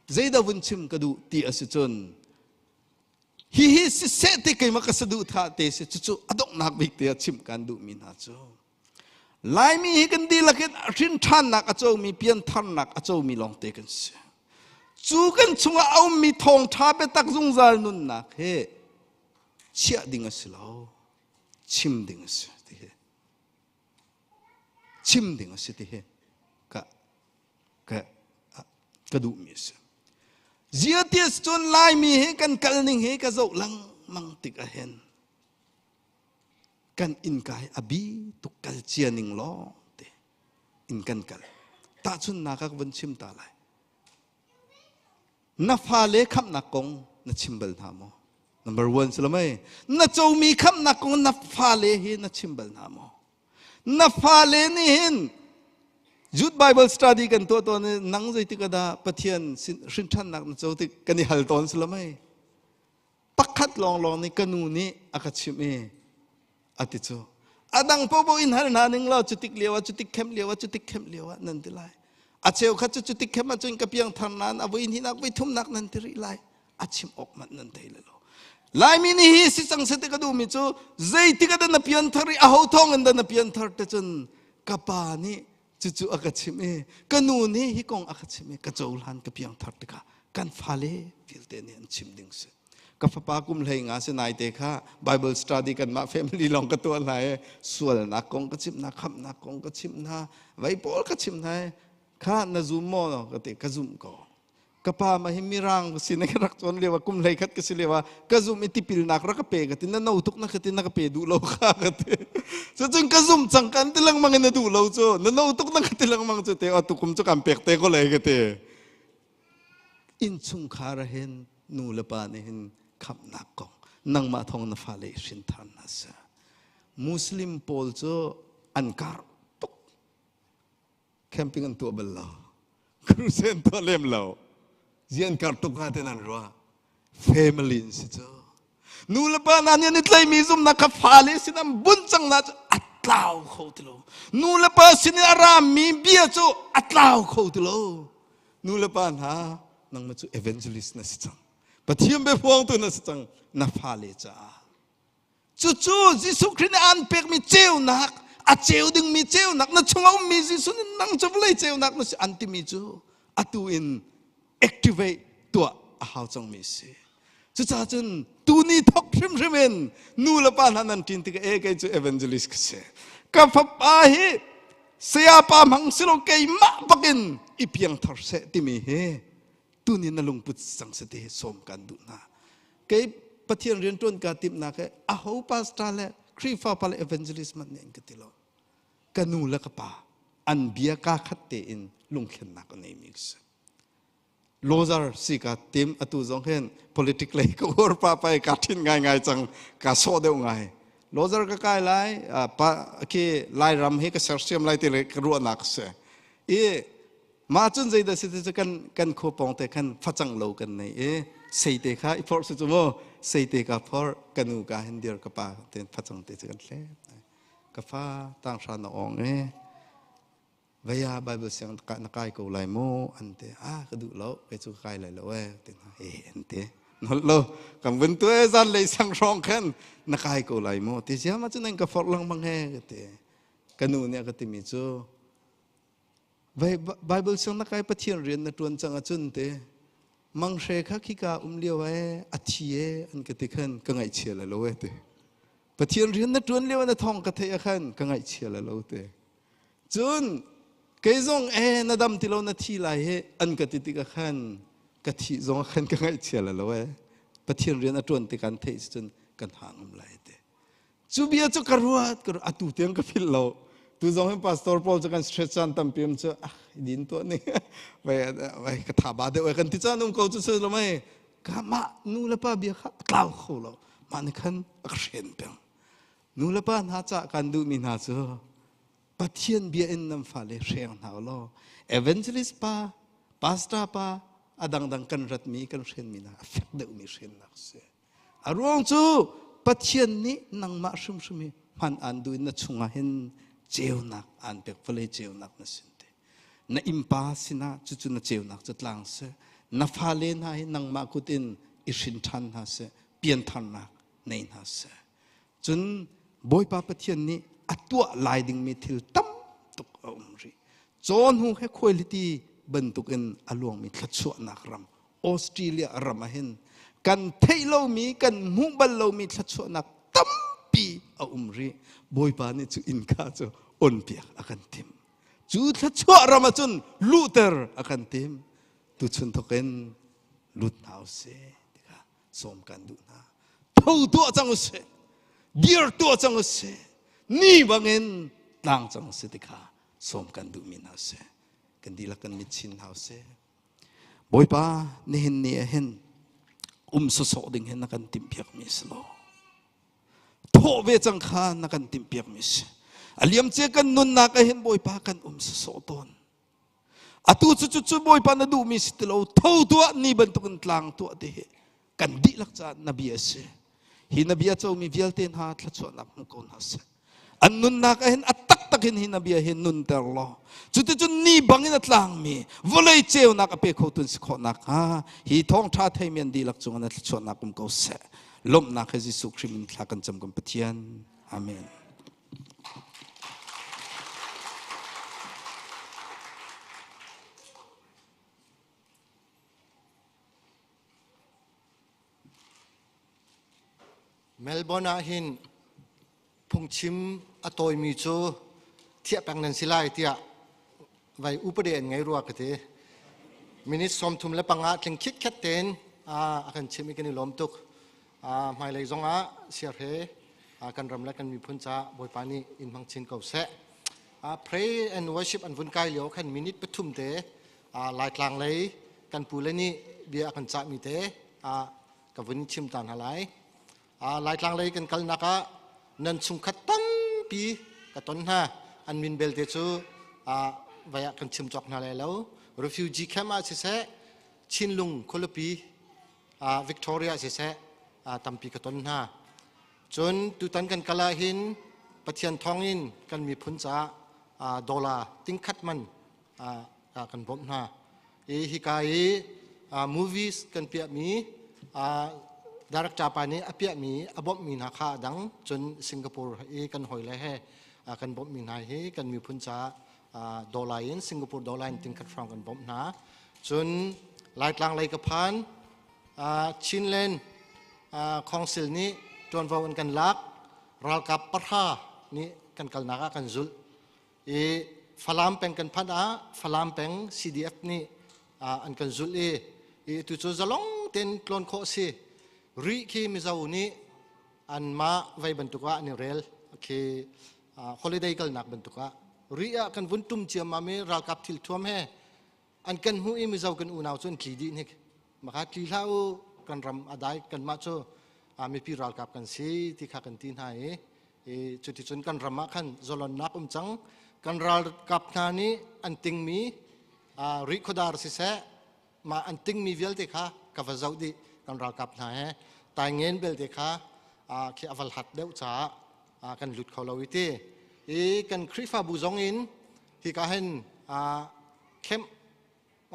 Zeidah vun chim ka duh ti a si cun hihi siseh ti keimah ka saduhthah te si cucu a donghnak bik te ah chimh kan duhmi hna cu Laimi hi kan dihlak in hrin ṭhannak a comi piantharnak a comi lawngte kan si. Cu kan chungah a ummi thawngṭha biatak zungzal nunnak hi chiah ding a si lo, chim ding a si ti hi. Chim ding a si ti hi ka ka ka duhmi a si. Ziatis cun Laimi hi kan kal ning hi ka zoh lengmang tik ahhin kan innka hi a bi tuk kal cia ning lawng te in kan kal. Tahchunhnak ah ka vun chim ta lai. Na fale khamhnak kong na chim bal hna maw? Number one si lo mei. Na comi khamhnak kong na fale hi na chim bal hna maw? Na fale nih hin Youth Bible study kan tuah tawn i nang zeitik ah dah Pathian hrinṭhannak na co tik kan i hal tawn si lo mei? Pakhat lawnglawng nih ka nu nih a ka chimh i a ti cu. A dang popo in hal hna ning law cutik lio ah cutik khem lio ah cutik khem lio ah nan ti lai. A cheu khat cu cutik khem ahcun ka piang thar nain a voi hnih nak voi thum nak nan ti rih lai. A chim awk manh nan thei le lo. Laimi nih hi si cang sete ka duhmi cu zeitik ah dah na pian thar i aho thawng in dah na pian thar te cun ka pa nih cucu a ka chimh i ka nu nih hi kong a ka chimh i ka cohlan ka piang thar tikah kan fale vialte nih an chim ding si ka fapa kum hlei nga si nai te kha Bible study kanmah family lawng ka tuah hna i sualnak kong ka chimh hna khamhnak kong ka chimh hna vei pawl ka chimh hna i kha na zum maw ka ti ka zumh ko ka pa ma hi mirang si na ka rak cawn lio ah kum hlei khat ka si lio ah ka zum i tipilnak rak ka pe ka ti na no tuk na ka ti na ka pe duh lo kha ka ti cucun ka zum cang kan ti lengmang in na duh lo cu na no tuk na ka ti lengmang cu te atu kum cu kan pek te ko lai ka ti innchungkhar ah hin nu le pa nih hin khamhnak kong nangmah thawng na fale i hrin than hna seh muslim pawl cu an kar tuk camping an tuah bal lo crusade an tuah lem lo zian kar tuk hnga ten an ruah family in si cu nu le pa hna nih an i tlaimi zumnak kha fale sin an bunh cang na cu a tlau kho ti lo nu le pa sin i a rami bia cu a tlau kho ti lo nu le pa hna nangmah cu evangelist na si cang pathian biapuangtu na si cang na fale caah Cucu Jesuh Khrih nih aan pekmi ceunak, a ceu dingmi ceunak, na chungah ummi Jesuh nih nang cu vawlei ceunak na si an timi cu atu in activate tuah a hau cangmi a si. Cucaah cun tuni thok hrimhrim in nu le pa hna nan ṭin tikah e kei cu evangelist ka si. Ka fapa hi sayapa hmang si lo keimah bakin i piangthar seh timi hi tuni na lungput cang se ti sawm kan duh hna kei pathian rian tuan ka timnak he aho pastor le Khrihfa pa le evangelist man nih an ka ti lo ka nu le ka pa an bia ka khat tein lungthlennak a nei mi si lozar si ka tim atu zong hin politic lei ka ur pa pa ka thin ngai ngai cang ka so deuh ngai lozar ka kai lai pa khi lai ram hi ka sersiam lai ti le ka ruahnak si i Mah cun zeidah si ti cu kan kan khua pawng te khan facang lo kan nei i seite kha i phorh si cu mu seite ka phorh ka nu ka hin dir ka pa ten facang te cu kan hlep ka fa tang hra na ong e vaya bible siang ka na kai ko lai mu an te a ka duh lo kei cu ka kai lai lo e te na e an te nol lo kan vun tu e zan lei sang hrawng khan na kai ko lai mu ti sia ma cu nan ka phorh lengmang he ka te ka nu nih a ka timi cu. Bible siang na kai Pathian rian na ṭuan cang ahcun te Mang Hre kha khika um lio e a thi e an ka ti khan ka ngaihchia la lo e te. Pathian rian na ṭuan lio na thong ka theih ah khan ka ngaihchia la lo te. Cun kei zong e na dam ti lo na thi lai he an ka ti tikah khan ka thih zong khan ka ngaihchia la lo e. Pathian rian a ṭuan tik an theih cun kan hangam lai te. Cu bia cu ka ruat ka atu tiang ka philh lo. Tu zong hin pastor pawl cu kan stress caan tampi um cu ah din tuah ni vai vai ka tha ba deuh kan ti caan um ko cu su lo mei ka mah nu le pa bia kha a tlau kho lo mah nih khan a ka hren peng nu le pa hna ca kan duhmi hna cu Pathian bia in nan fale hreng hna law evangelist pa pastor pa a dangdang kan ratmi kan hrenmi hna a fek deuhmi hrennak si A ruang cu Pathian nih nangmah hrimhrim hi hman aan duh in na chungah hin ceunak aan pek vawlei ceunak na sin te. Na innpa sinah cucu na ceunak cu tlang seh. Na fale hna hi nangmah kut in i hrin ṭhan hna seh, piantharnak nei hna seh. Cun Bawipa Pathian nih a tuah lai dingmi thil tam tuk a um rih. Caw hnu he khuailiti bantukin a luangmi thluachuahnak ram Australia ram ah hin kan theih lomi kan hmuh bal lomi thluachuahnak tampi a um rih. Bawipa nih cu innka cu onpiak a kan timh. Cu thluachuah ram ah cun luhter a kan timh. Tuchun thawkin lut hna usih tikah sawm kan duh hna. Tho tuah cang usih. Dir tuah cang usih. Ni bangin tlang cang usih tikha sawm kan duhmi hna si. Kan dihlak kan mit chin hna usih. Bawipa nihin ni ah hin um sawsawh ding hin na kan timhpiakmi si lo. Thawh ve cang kha na kan timhpiakmi si. A liamcia kan nunnak ah hin Bawipa kan um sawsawh tawn. Atu cu cu Bawipa na duhmi si ti lo tho tuah ni bantukin tlang tuah ti hi kan dihlak caah na bia si. Hi na bia comi vialte hna thluachuahnak hmu ko hna seh. An nunnak ah hin a taktak in hi na bia hi nunter law cuticun ni bangin a tlangmi vawlei ceunak a pe khotu si khawh nakhnga hi thawngṭha theimi an dihlak cungah na thluachuahnak um ko seh. Lawmhnak he Jesuh Khrih min thla kan cam kan Pathian. Amen. Melbourne ah hin phungchim a tawimi cu thiah peng nan si lai tiah vai upade an ngei rua ka ti. Minute 35 tling khitkhet tein a kan chim i kan i lawm tuk. Hmailei zongah siarhe kan ram le kan miphun ca Bawipa nih in hmang chin ko seh. Pray and worship an vun kai lio khan minute 3 te Laitlang lei kan pu le nih bia a kan cahmi te ka vun chim ta hna lai. Laitlang lei kan kalnak ah nan chungkhat tampi ka ton hna. An min belte cu vai ah kan chim cawk hna lai lo. Refugee camp ah siseh, Chinlung khualipi Victoria siseh tampi ka ton hna. Cun tutan kan kal ah hin Pathian thawngin kan miphun caah dollar tingkhat man kan bawmh hna. I hika i movies kan piahmi director pa nih a piahmi a bawmhmi hna kha a dang cun Singapore i kan hawile he kan bawmhmi hna hi kan miphun caah dollar in Singapore dollar in tingkhat hrawng kan bawmh hna. Cun Laitlang lei ka phan Chinland Council nih ṭuanvo an kan lak ralkap pahra nih kan kalnak ah kan zulh i Falam peng kan phanh ah Falam peng CDF nih an kan zulh i i tu cu zalong tein tlawn khawh si rih khi Mizo nih anmah vei bantuk ah an i rel khi holiday kalnak bantuk ah rih ah kan vun tum ciammam i ralkap thil thuam he an kan hmuh i Mizo kan unau cu an tli dih hnik maka tli hlah u kan ram a dai kanmah cu mipi ralkap kan si ti kha kan ti hna i cuticun kan ram ah khan zalonnak um cang kan ralkap hna nih an tingmi rihkhuadar siseh mah an tingmi vialte kha ka va zoh dih kan ralkap hna he taingen belte kha khi a val hat deuh caah kan lut kho lo i ti i kan Khrihfabu zong in hika hin camp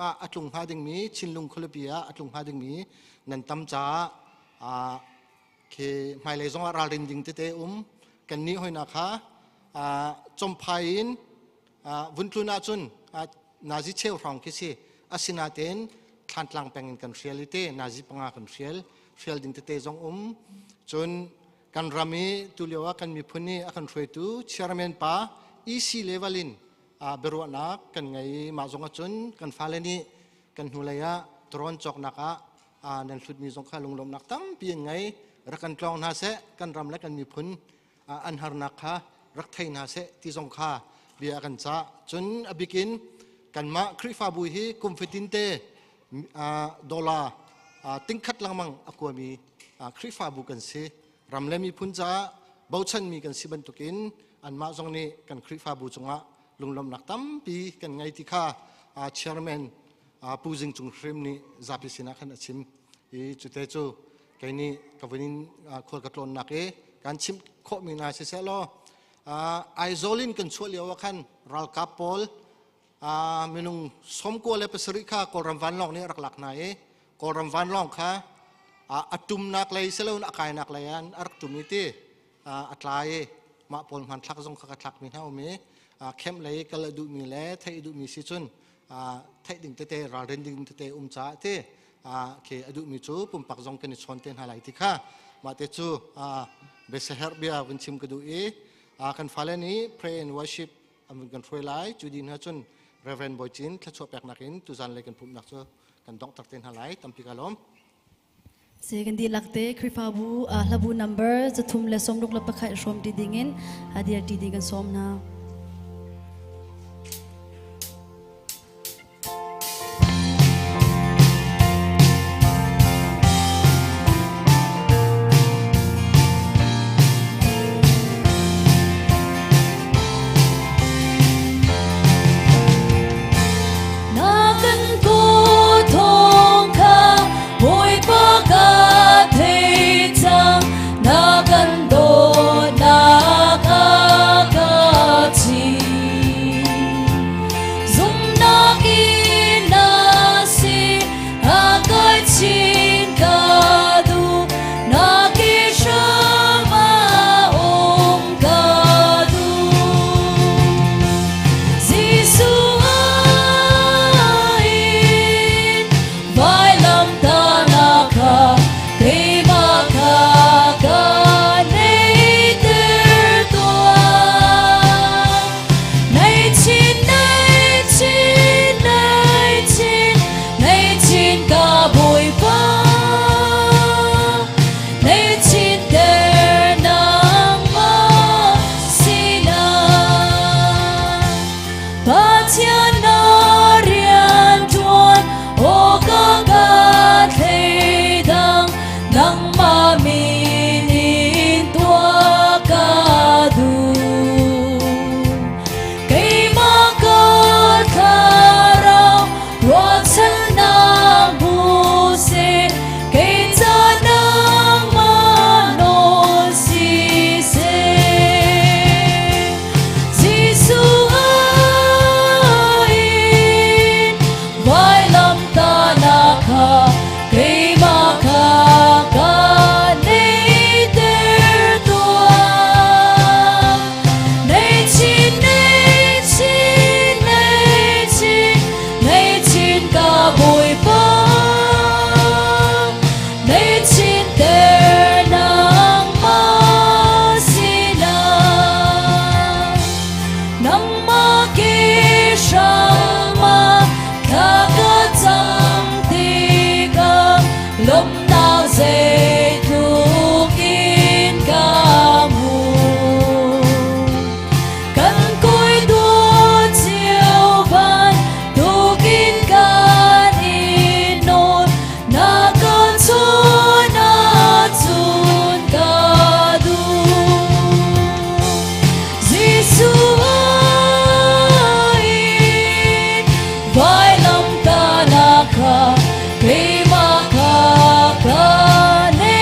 ah a tlung hnga dingmi Chinlung khualipi ah a tlung hnga dingmi nan tam caah khi hmailei zongah ralrin ding tete um kan nih hoina kha chomphai in vun tlun ahcun. Nazi cheu hrawng khi si. Asinain Thlantlang peng in kan hrial i te nazi panga kan hrial. Hrial ding tete zong um. Cun kan ram i tulio ah kan miphun i a kan hruaitu chairman pa EC level in biaruahnak kan ngei. Mah zong ahcun kan fale nih kan hnulei ah drone cawknak ah nan hlutmi zong kha lunglawmhnak tampi an ngei. Rak kan tlawng hna seh, kan ram le kan miphun an harnak kha rak thei hna seh ti zong kha bia a kan cah. Cun a bikin kanmah Khrihfabu hi kum fatin te dollar tingkhat lengmang a kuami Khrihfabu kan si. Ram le miphun caah bochanmi kan si bantukin anmah zong nih kan Khrihfabu cungah lunglawmhnak tampi kan ngei ti kha chairman Pu Zing Cung Hrim nih zapi sinah khan a chim i cute cu kei nih ka vun in khual ka tlawnnak i kan chimh khawhmi hna siseh law Aizawl in kan chuah lio ah khan ralkap pawl minung 97 kha Kawlram vanlawng nih a rak lak hna i Kawlram vanlawng kha a tumnak lei siloin a kainak lei ah a rak tum i ti a tla i mah pawl hmanthlak zong kha ka thlakmi hna um i camp lei kal a duhmi le theih a duhmi si cun theih ding tete ralrin ding tete um caah ti khi a duhmi cu pumpak zong kan i chawn te hna lai ti kha mah te cu biasaherh bia vun chim ka duh i kan fale nih pray and worship an vun kan hruai lai. Cu dih hna cun Reverend Bawi Cin thluachuah peknak in tuzan lei kan pumhnak cu kan donghter te hna lai. Tampi ka lawm. Se kan dihlak te Khrihfabu hlabu number 361 hrawm ti dingin dir ti ding kan sawm hna. Na kan ko thawng kha Bawipa ka thei cang, na kan dawtnak a ka chim. Zumhnak in na si a kai chin ka duh, na ke hram ah um ka duh. Jesuh in vailamtahnak kha keimah kha ka neihter tuah. Nei chin, nei chin, nei chin, nei chin ka Bawipa. Nei chin ter nangmah sinah. Pathian na rian ṭuan aw ka ka thleidang nangmah min in tuah ka duh. Keimah ka thlarau ruahchannak hmu seh, kei ca nangmah nawl siseh. Jesuh in vailamtahnak kha keimah kha ka neihter tuah. Nei chin, nei chin, nei chin, nei chin ka Bawipa. Nei chin ter nangmah sinah. Nangmah ke hramah thla ka cam tikah lawmhnak zeitluk in ka hmu. Kan kawi dawt cio bantukin kan i nawl, na ka chawn ahcun ka duh. Jesuh in vailamtahnak kha keimah kha ka neihter.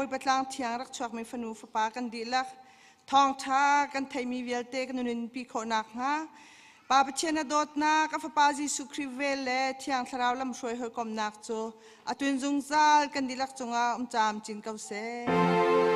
Bawipa tlang thiang rak chuakmi fanu fapa kan dihlak thawngṭha kan theimi vialte kan nunpi khawh nakhnga Pa Pathian a dawtnak, a Fapa Jesuh Khrih vel le Thiang Thlarau lamhruai hawikomhnak cu a tun zungzal kan dihlak cungah um camcin ko seh.